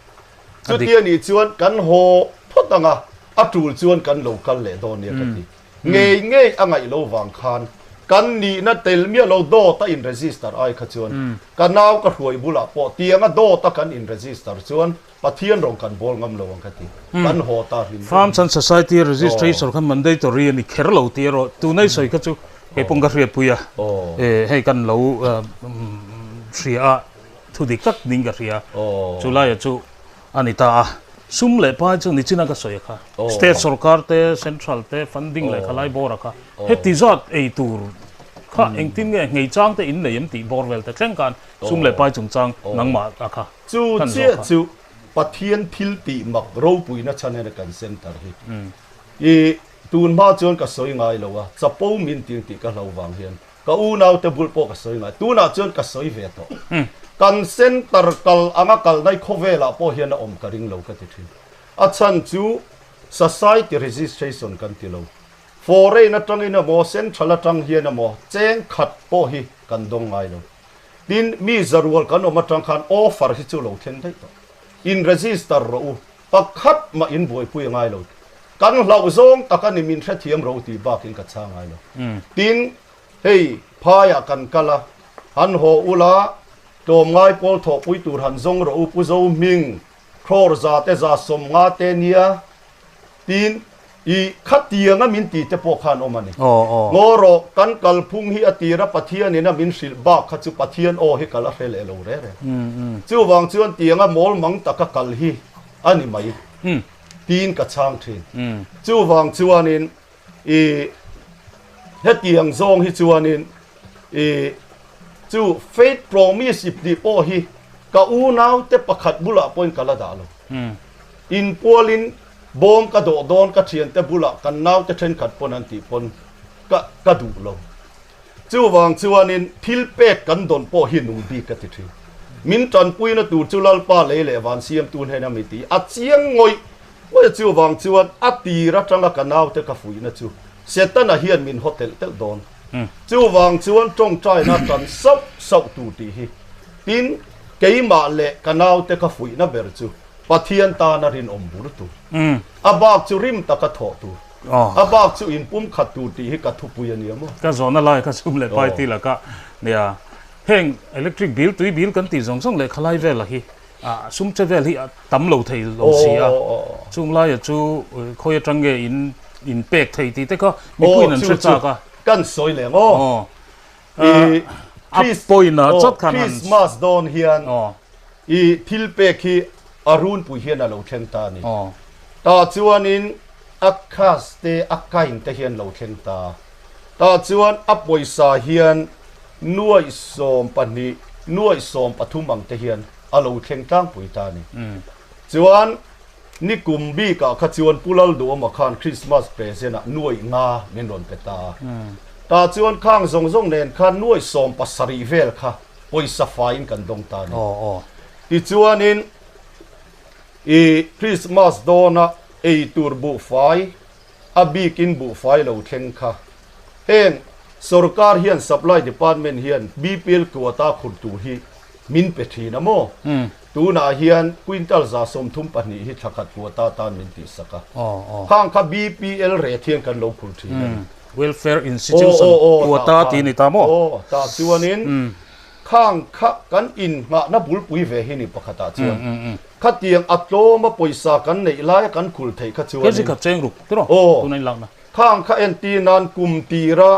Chutia nih chuan kan haw phawt ang a, a tul chuan kan lo kal leh dawn nia ka ti. Ngei ngei a ngaih lo vang khan kan nihna tel miah lo dawt a in register ai kha chuan ka nau ka hruai bulah pawh tianga dawt a kan in register chuan Pathian rawng kan bawl ngam lo ang ka ti. Kan haw ta hlim deuh. Farms and Society Registration khan mandatory a ni kher lo tih erawh tuna i sawi kha chu kei pawh ka hriatpui a. Hei kan lo hria a, thu dik tak ding ka hria. Chu laia chu a ni ta a. Sum leh pai chu nichina ka sawi a kha. State sorkar te, central te funding leh khalai bawr a kha. Heti zat ei tur kha engtin nge nghei chang te in nei em tih bawr vel te thleng khan sum leh pai chungchang nangmah a kha. Chu chiah chu Pathian thil tih mak ropuina chhan hian kan center hi i tun hma chuan ka sawi ngai lo a, chapo min ting tih ka hlo vang hian ka unaute bul pawh ka sawi ngai, tunah chuan ka sawi ve tawh. Kan center kal anga kal nai khawvelah pawh hian a awm ka ring lo ka ti thin. A chhan chu society registration kan ti lo, foreign atangin emaw central atang hian emaw cheng khat pawh hi kan dawng ngai lo. Tin, mi zarual kan awm atang khan offer hi chu lo thleng daih tawh. In register rawh u, pakhat mah in buaipui a ngai lo. Kan hlauh zawng tak a ni min hrethiam ro tih bakin ka chhang ngai lo. Tin, hei phaiah kan kal a, han haw ula, tlawmngai pawl thawhpui tur han zawng rawh u, Pu Zohming, Thlawr za te 150 te nia, Tin, i khatianga min ti te pawh khan awm a ni. Ngaw rawh, kan kalphung hi a tira Pathianin a min hrilh bak kha chu Pathian aw hi kal a hre leh lo re re. Chuvang chuan tianga mawl mang taka kal hi a ni mai tiin ka chhang thin. Chuvang chuanin i hetiang zawng hi chuanin i chu faith promise ip tih pawh hi ka unaute pakhat bulah pawhin ka la dah lo. Inpualin bawm ka dawh dawn ka thiante bulah kan naute thenkhat pawn an tih pawn ka ka duh lo. Chuvang chuanin thil pek kan dawn pawh hi nung bik ka ti thin. Min tanpuina tur chu Lalpa lei leh van siamtu hnena mi ti a chiang ngawih ngawih a chuvang chuan a tir atanga ka naute ka fuihna chu Setana hian min haw telh telh dawn. Chuvang chuan tawngtaina tan sauh sauh tur tih hi. Tin, keimah leh ka naute ka fuihna ber chu Pathian tana rinawm bur tur. A bak chu rim taka thawh tur. A bak chu inpum khat tur tih hi ka thupui a nia maw? Ka zawhna lai kha sum leh pai ti laka nia. Heng electric bill, tui bill kan tih zawng zawng leh khalai vela hi sum che vel hi a tam lo thei lo si a. Chung laia chu khawi atang nge in in pek thei tih te kha mipuiin an hre chak a. Kan sawi leh maw? I A pawina chawt khan han Christmas dawn hian i thil pek hi a runpui hian a lo thleng ta a ni. Tah chuanin a cash te a kind te hian lo thleng ta. Tah chuan a pawisa hian nuaih 12, nuaih 13 ang te hian a lo thleng tlangpui ta a ni. Chuan nikum bikah kha chuan Pu Lalduhawma khan Christmas present ah nuaih nga min rawn pe ta a. Tah chuan khang zawng zawng nen khan nuaih 17 vel kha pawisa faiin kan dawng ta a ni. Tichuanin i Christmas dawna ei tur buhfai a bikin buhfai lo thleng kha heng sorkar hian supply department hian BPL quota khur tur hi min pe thin a maw? Tunah hian quintal 132 hi thla khat quota tan min tihsak a. Khang kha BPL rate hian kan lo khur thin a ni. Welfare institution quota tih a ni ta maw? Aw, tah chuanin khang kha kan innghahna bulpui ve hi ni pakhatah chuan khatiang a tlawma pawisa kan neih laia kan khul theih kha chuanin. Kg khat cheng ruk tiraw tuna inlakna. Khang kha entir nan kum tira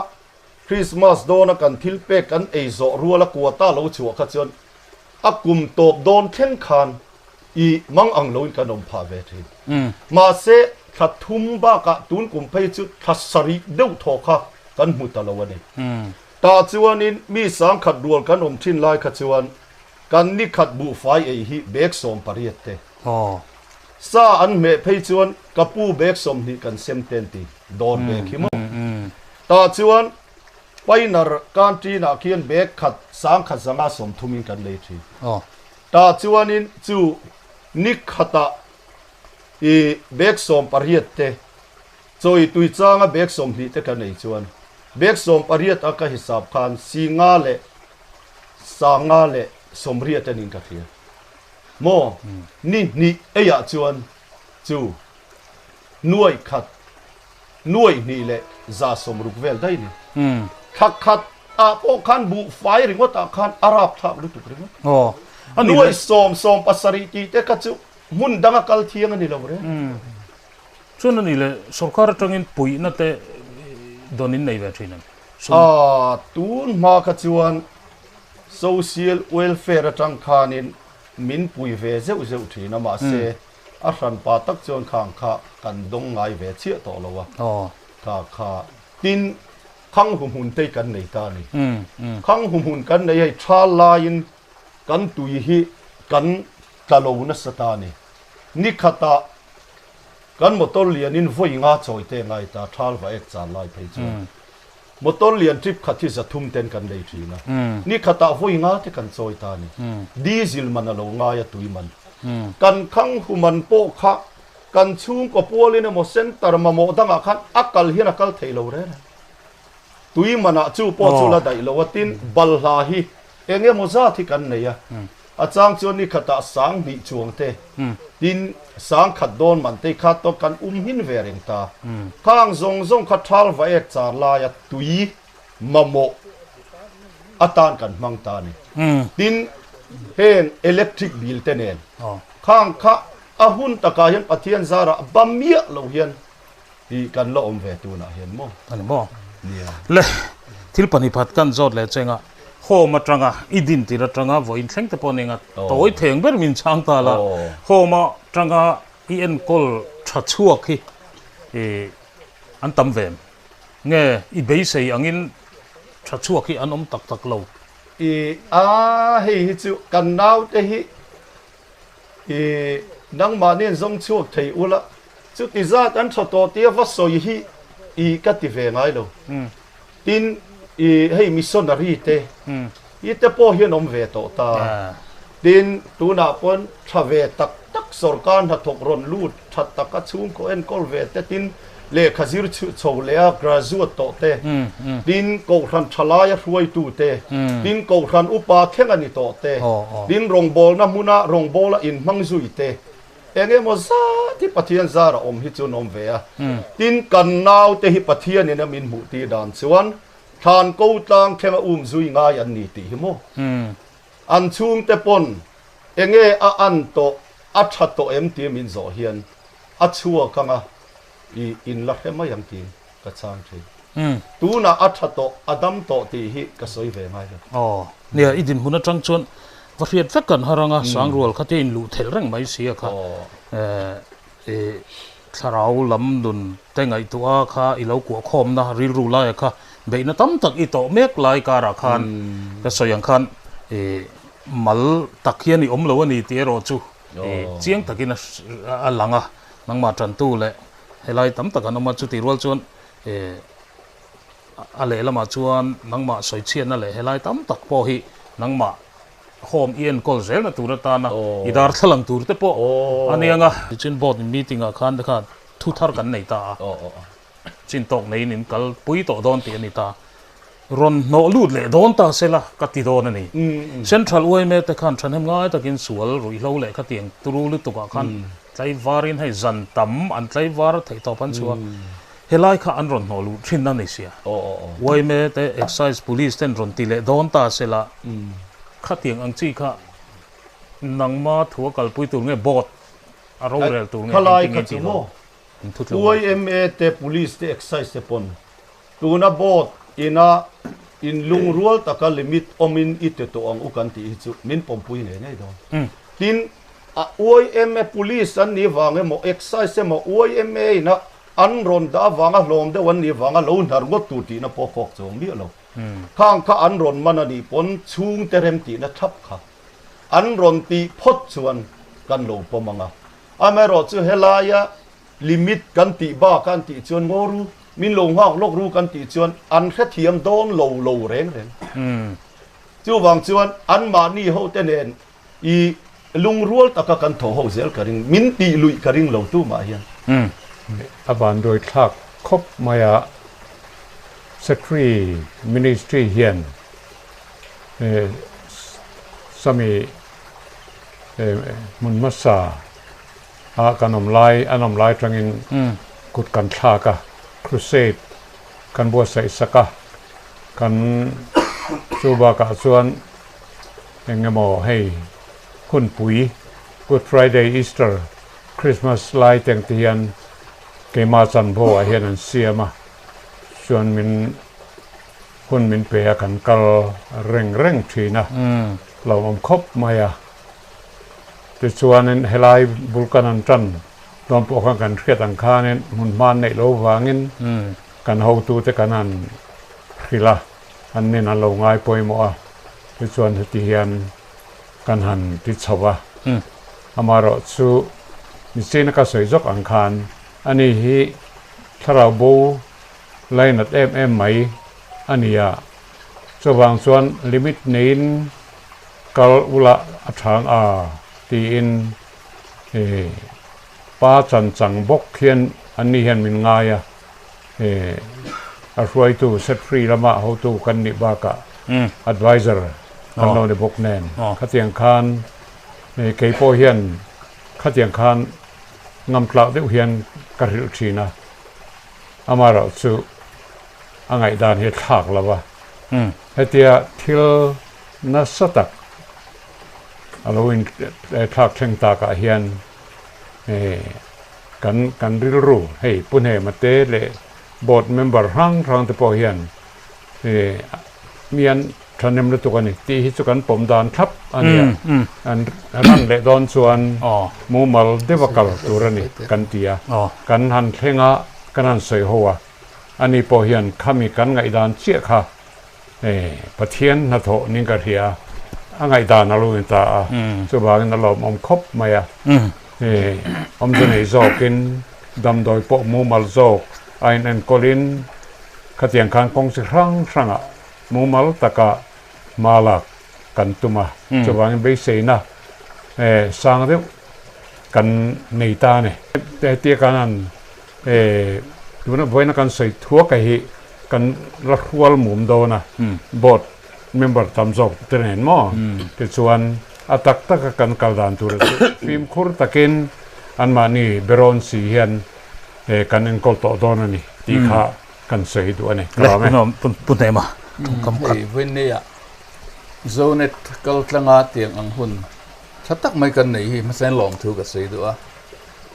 Christmas dawna kan thil pek kan ei zawh ruala quota lo chhuah kha chuan a kum tawp dawn thleng khan i mang ang loin kan awm phah ve thin. Mahse, thla thum bakah tun kum phei chu thla sarih deuh thaw kha kan hmu ta lo a ni. Tah chuanin mi sangkhat rual kan awm thin lai kha chuan kan ni khat buhfai ei hi bag 18 te. Sa an hmeh phei chuan ka pu bag 20 kan sem ten ti dawr bag hi maw. Tah chuan Painar canteen ah khian bag khat sangkhat zanga 30 in kan lei thin. Tah chuanin chu ni khatah i bag 18 te. Chawi tui changa bag 20 te kan ei chuan bag 18 a ka hisap khan singa leh sanga leh 80 anin ka hria. Maw ni hnih eiah chuan chu nuai khat nuai hnih leh 160 vel daih ni. Thla khat ah pawh khan buh fai ringawt ah khan a rap thlak lutuk ringawt. Nuai sawm sawm pasarih tih te kha chu hmun danga kal thiang a ni lo reng. Chuan a ni le, sorkar atangin puihna te dawn in nei ve thin em? Sum. Aaa, tun hma kha chuan social welfare atang khanin min pui ve zeuh zeuh thin a, mahse a hranpa tak chuan khang kha kan dawng ngai ve chiah tawh lo a, kha kha tin khang huhmun te kan nei ta a ni. Khang huhmun kan nei hei tha laiin kan tui hi kan tla lo nasa ta a ni. Ni khatah Kan motor lianin vawi nga chawi te ngai ta thal va ek chan lai phei chuan motor lian trip khat hi 300 ten kan lei thin a, ni khatah vawi nga te kan chawi ta a ni. Diesel man a lo ngai a tui man. Kan khang hu man pawh kha kan chhungkaw pualin emaw center mamawh dangah khan a kal hian a kal thei lo reng a. Tui manah chu pawh chu la daih lo a, tin balhla hi eng emaw zat hi kan nei a. A chang chuan ni khatah 2000 chuang te, tin 10,000 dawn man te kha tawk kan um hin ve reng ta. Khang zawng zawng kha thal va ek char laia tui mamawh atan kan hmang ta a ni. Tin heng electric bill te nen khang kha a hun takah hian Pathian zarah ba miah lo hian i kan la awm ve tunah hian maw? A ni maw? Nia. Le, thil pahnih phat kan zawt leh cheng a, home atanga i din tir atanga vawiin thleng te pawh nen a tawi theng ber min chhang ta la, home atanga i enkawl tha chhuak hi i an tam ve em? Nge i beisei angin tha chhuak hi an awm tak tak lo? I a, hei hi chu kan naute hi I nangmahni an zawng chhuak thei ula, chuti zat an tha tawh tia va sawi hi i ka ti ve ngai lo. Tin, i hei missionary te i te pawh hian awm ve tawh ta. Tin, tunah pawn tha ve tak tak sorkar hnathawk rawn lut tha taka chhungkaw enkawl ve te tin lehkha zir chho leh a graduate tawh te, tin kohhran thalaia hruaitu te, tin kohhran upa thleng a ni tawh te, tin rawngbawlna hmuna rawngbawla inhmang zui te, eng emaw zat hi Pathian zara awm hi chu an awm ve a. Tin kan naute hi Pathianin a min hmuh tir dan chuan thlan ko tlang thlenga um zui ngai an ni tih hi maw? An chhungte pawn enge a an tawh a tha tawh em tia min zawh hian a chhuak anga i in la hre mai ang tiin ka chhang thin. Tunah a tha tawh, a dam tawh tih hi ka sawi ve ngai lo. Aw, nia i dinhmun atang chuan va hriat vek kan har anga Sangrual kha te in luh thelh reng mai si a kha. I thlarau lam nun te ngaihtuah kha i lo kuah khawmna rilru laia kha beihna tam tak i tawh mek lai karah khan ka sawi ang khan i mal tak hian i awm lo a ni tih erawh chu i chiang takin a lang a, nangmah tantu leh helai tam tak an awm a, chutih rual chuan i a lehlamah chuan nangmah sawichhiatna leh helai tam tak pawh hi nangmah Home i enkawl zelna tur atana i darthlalang tur te pawh a ni ang a. Tichuan board meeting ah khan te khan thu thar kan nei ta a, chin tawk neiin in kal pui tawh dawn tih a ni ta. Rawn hnawh lut leh dawn ta sela ka ti dawn a ni. Central yma te khan thahnem ngai takin sual ruihhlo leh khatiang turu lutuk ah khan tlaivarin hei zan tam an tlaivar theih tawp an chhuah a. Helai kha an rawn hnawh luh thin a ni sia. Yma te Excise Police ten rawn ti leh dawn ta sela khatiang ang chi kha nangma thu a kalpui tur nge board a rorel tur nge Khalai kha chu maw yma te Police te Excise te pawn tuna board ina inlungrual taka limit awmin i ti tawh ang u kan tih hi chu min pawmpui ngei ngei dawn. Tin a yma Police an nih vang emaw Excise emaw yma ina An rawn dah avanga hlawm deuh an nih vanga lo hnar ngawt tur tihna pawh kawk chuang miah lo. Khang kha an rawn man a nih pawn chhungte rem tihna thap kha an rawn tih phawt chuan kan lo pawm ang a. Amaherawh chu helaia limit kan tih bak a an tih chuan ngaw ru, min lo nghak lawk ru kan tih chuan an hrethiam dawn lo lo reng reng. Chuvang chuan anmahni hote nen I lungrual taka kan thaw ho zel ka ring, min tih luih ka ring lo tumah hian. A vanduai thlak. khawp mai a, Secretary Ministry hian sami hmun hmasa ah kan awm lai an awm lai atangin kut kan thlak a, crusade kan buatsaih sak a, kan chu bakah chuan eng emaw hei hunpui Good Friday, Easter, Christmas lai te ang te hian keimah chanvo ah hian an siam a, chuan min hun min pe a kan kal reng reng thin a, lawmawm khawp mai a. Tichuanin helai bul kan han tan dawn pawh khan kan hriat ang khanin hmun hma an neih loh vangin kan hotute kan han hrilh a, an nen an lo ngai pawimawh a, tichuan heti hian kan han ti chho a. Amaherawhchu nichina ka sawi zawk ang khan ani hi thlarau bo lainat em em mai a ni a, chuvang chuan limit neiin kal ula a chhang a tiin pa chan chang bawk hian an ni hian min ngai a, a hruaitu set free lama hotu kan nih bakah adviser kan lo ni bawk nen khatiang khan kei pawh hian khatiang khan ngam tlak deuh hian ka hrilh thin a, amaherawhchu a ngaihdan hi a thlak lo a, hetia thil Nasa tak a lo in thlak thleng takah hian kan kan rilru hei Pu Hnema te leh board member hrang hrang te pawh hian mi an thahnem lutuk a ni tih hi chu kan pawm dan thlap a ni a, an ran leh dawn chuan mumal deuha kal tur a ni kan ti a, kan han thleng a kan han sawi ho a, ani pawh hian khami kan ngaihdan chiah kha Pathian hnathawh ning ka hria a, a ngaihdan a lo ni ta a, chuvangin a lawmawm khawp mai a. Awmze nei zawkin damdawi pawh mumal zawk a inenkawlin khatiang khan kawng chi hrang hrangah mumal taka hma lak kan tum a, chuvangin beiseina sang deuh kan nei ta a ni. Hetia kan han tuna vawiina kan sawi thuak a hi kan la hrual mum dawn a, board member tam zawk te nen maw? Tichuan a tak taka kan kal dan tur chu fimkhur takin anmahni berawn si hian kan enkawl tawh dawn a ni tih kha kan sawi duh a ni. Ka lawm e. Pu Hnema tawngkam khat. Hei Vawiinneia Zonet kal tlanga tiang ang hun tha tak mai kan nei hi hmasain lawmthu ka sawi duh a.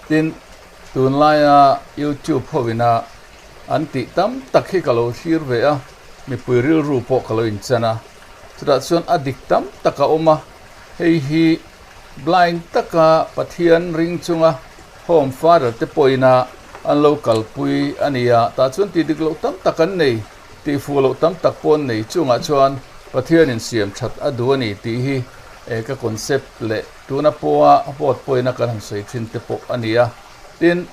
Tin, tunlaia YouTube hovina An tih tam tak hi ka lo thlir ve a, mipui rilru pawh ka lo inchan a, chutah chuan a dik tam tak a awm a, hei hi blind taka Pathian ring chunga Home Father te pawhina an lo kalpui a ni a, tah chuan tih dik loh tam tak an nei, tih fuh loh tam tak pawh an nei, chungah chuan Pathianin siam that a duh a ni tih hi ka concept leh tuna pawha vote pawhina kan han sawi thin te pawh a ni a, tin,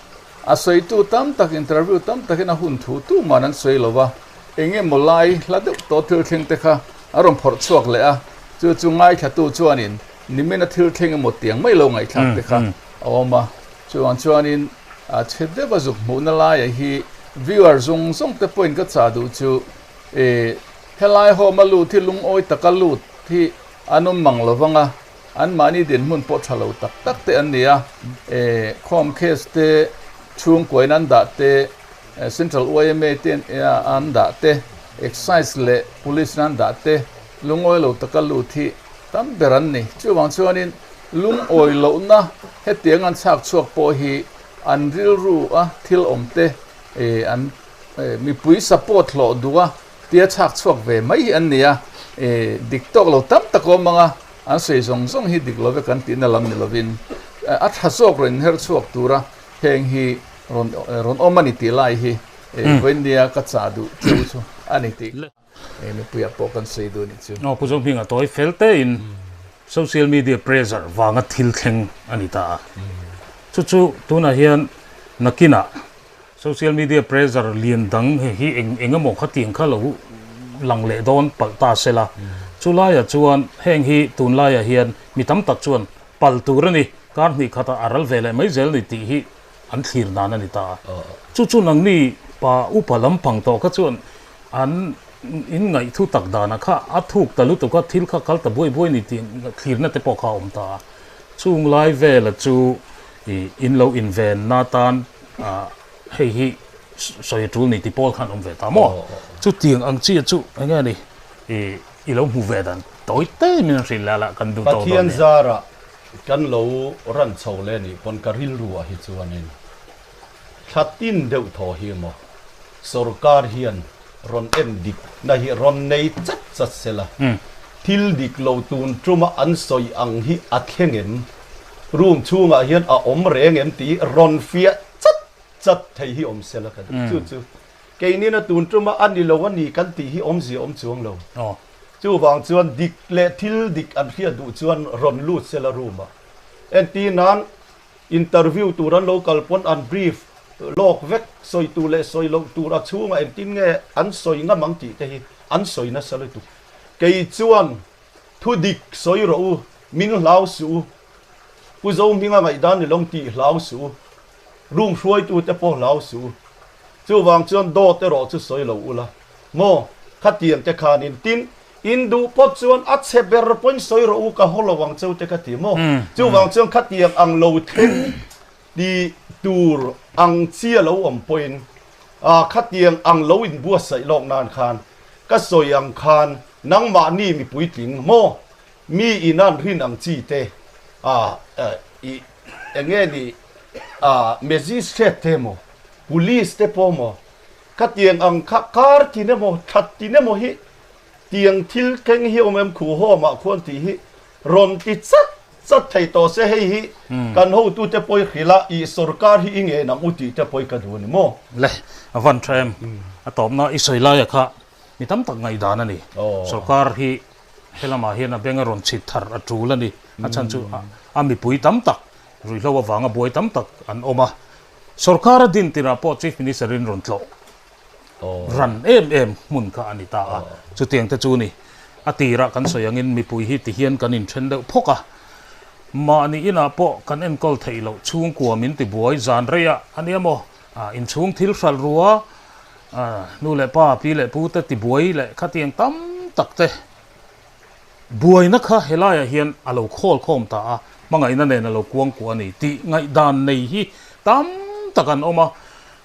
A sawitu tam tak interview tam takin a hun thu tuman an sawi lo va, eng emaw lai hla deuh tawh thil thleng te kha a rawn phawrh chhuak leh a, chu chu ngaithlatu chuanin nimin a thil thleng emaw tiang mai lo ngaihthlak te kha a awm a, chuvang chuanin a chhe deuh a zuk hmuhna laiah hi viewer zawng zawng te pawhin ka chah duh chu e helai home a lut hi lungawi taka lut hi an awm mang lo vang a. Anmahni dinhmun pawh tha lo tak tak te an ni a, khawm case te, chhungkuain an dah te, Central yma te an dah te, Excise leh Police in an dah te, lungawi lo taka lut hi tam ber an ni. Chuvang chuanin lungawi lohna hetiang an chhak chhuak pawh hi an rilru a thil awm te an mipui support hlawh duh a tia chhak chhuak ve mai hi an ni a, dik tawk lo tam tak awm ang a. An sawi zawng zawng hi dik lo vek an tihna lam ni lovin a tha zawk rawn inher chhuak tura heng hi rawn rawn awm a ni tih lai hi vawinia ka chah duh cheu chu a ni tih kha mipuiah pawh kan sawi duh a nih chu. Aw Pu Zohminga tawi fel tein social media pressure vanga thil thleng a ni ta a. Chu chu tunah hian nakinah social media pressure lian dang hi eng eng emaw khatiang kha lo lang leh dawn palh ta se la, chu laiah chuan heng hi tunlaiah hian mi tam tak chuan pal tur a ni, kar hnih khatah a ral ve leh mai zel ni tih hi an thlir dan a ni ta a. Chu chu nangni Pa upa lampang tawh kha chuan an in ngaih thu tak danah kha a thuk ta lutuk a, thil kha kal ta buai buai ni tih thlirna te pawh kha a awm ta a. Chung lai vela chu ih in lo invenna tan ah hei hi sawi a tul ni tih pawl khan awm ve ta maw? Chutiang ang chiah chu eng nge ni ih i lo hmu ve dan tawi te min an hrilh leh a lah kan duh tawk dawn Pathian nia. zarah kan lo ran chho leh nih pawn ka rilru ah hi chuanin Thla tin deuh thaw hi maw sorkar hian rawn en dik na hi rawn nei chat chat se la, thil dik lo tun tuma an sawi ang hi a thleng em? Room chhungah hian a awm reng em tih rawn fiah chat chat thei hi awm se la ka duh. Chu chu keinina tun tuma a ni lo a ni kan tih hi awmzia awm chuang lo. Chuvang chuan dik leh thil dik an hriat duh chuan rawn lut se la room ah. Entir nan Interview tur an lo kal pawn an brief lawk vek, sawi tur leh sawi loh tur a chhungah engtin nge an sawi ngam ang tih te hi an sawi nasa lutuk. Kei chuan thu dik sawi rawh u, min hlau suh u, Pu Zohminga ngaihdan ni lawng tih hlau suh u, room hruaitu te pawh hlau suh u. Chuvang chuan dawt erawh chu sawi lo ula maw? Khatiang te khanin tin In duh pawt chuan a chhe ber pawhin sawi rawh u, ka haw lo ang cheu te ka ti maw? Chuvang chuan khatiang ang lo thleng ti tur ang chi a lo awm pawhin khatiang ang lo inbuatsaih lawk nan khan ka sawi ang khan nangmahni mi puitling maw? Mi in an rin ang chi te i eng nge ni magistrate te maw? Police te pawh maw? Khatiang ang kha kar tin emaw that tin emaw hi tiang thil keng hi awm em khu hawmah khuan tih hi rawn ti chat chat thei tawh se hei hi kan hotute pawi hrilh a ih sorkar hi i ngen ang u tih te pawi ka duh a ni maw? Le, a van tha em? A tawpna i sawi laia kha mi tam tak ngaihdan a ni. Sorkar hi helamah hian a beng a rawn chhit thar a tul a ni. A chhan chu a mipui tam tak ruihhlo avanga buai tam tak an awm a. Sorkar a din tirah pawh Chief Minister in rawn tlawh ran em em hmun kha a ni ta a, chutiang te chu ni. A tirah kan sawi angin mipui hi tihian kan inthen deuh phawk a, mahni inah pawh kan enkawl theih loh chhungkua min tibuai zan rei a a nia maw, inchhung thil hralh rua, nu leh pa, pi leh pu te tibuai leh khatiang tam tak te Buaina kha helaiah hian a lo khawl khawm ta a, hmangaihna nen a lo kuang kuah a ni tih ngaihdan nei hi tam tak an awm a.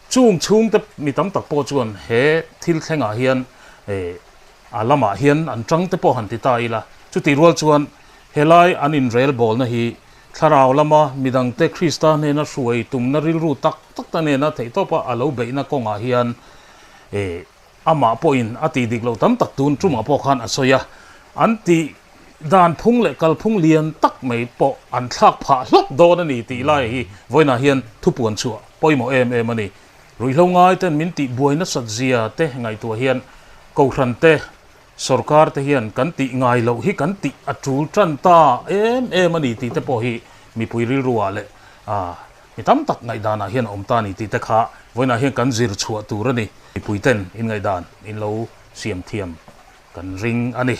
Chung chhungte mi tam tak pawh chuan he thil thlengah hian a lamah hian an tang te pawh han ti ta ila. Chutih rual chuan helai an inrel bawlna hi thlarau lama midangte Krista hnena hruai tumna rilru tak tak ta nena theihtawpa a lo beihna kawngah hian Amah pawhin a tih dik loh tam tak tun tumah pawh khan a sawi a, an tih dan phung leh kalphung lian tak mai pawh an thlak phah hlawk dawn a ni tih lai hi vawiinah hian thupuan chhuah pawimawh em em a ni. Ruihhlo ngai ten min tih buai nasat zia te ngaihtuah hian Kohhran te, Sorkar te hian kan tih ngai loh hi kan tih a tul tan ta em em a ni tih te pawh hi mipui rilru ah leh Mi tam tak ngaihdanah hian a awm ta a ni tih te kha vawiinah hian kan zir chhuah tur a ni. Mipuiten in ngaihdan in lo siam thiam kan ring a ni.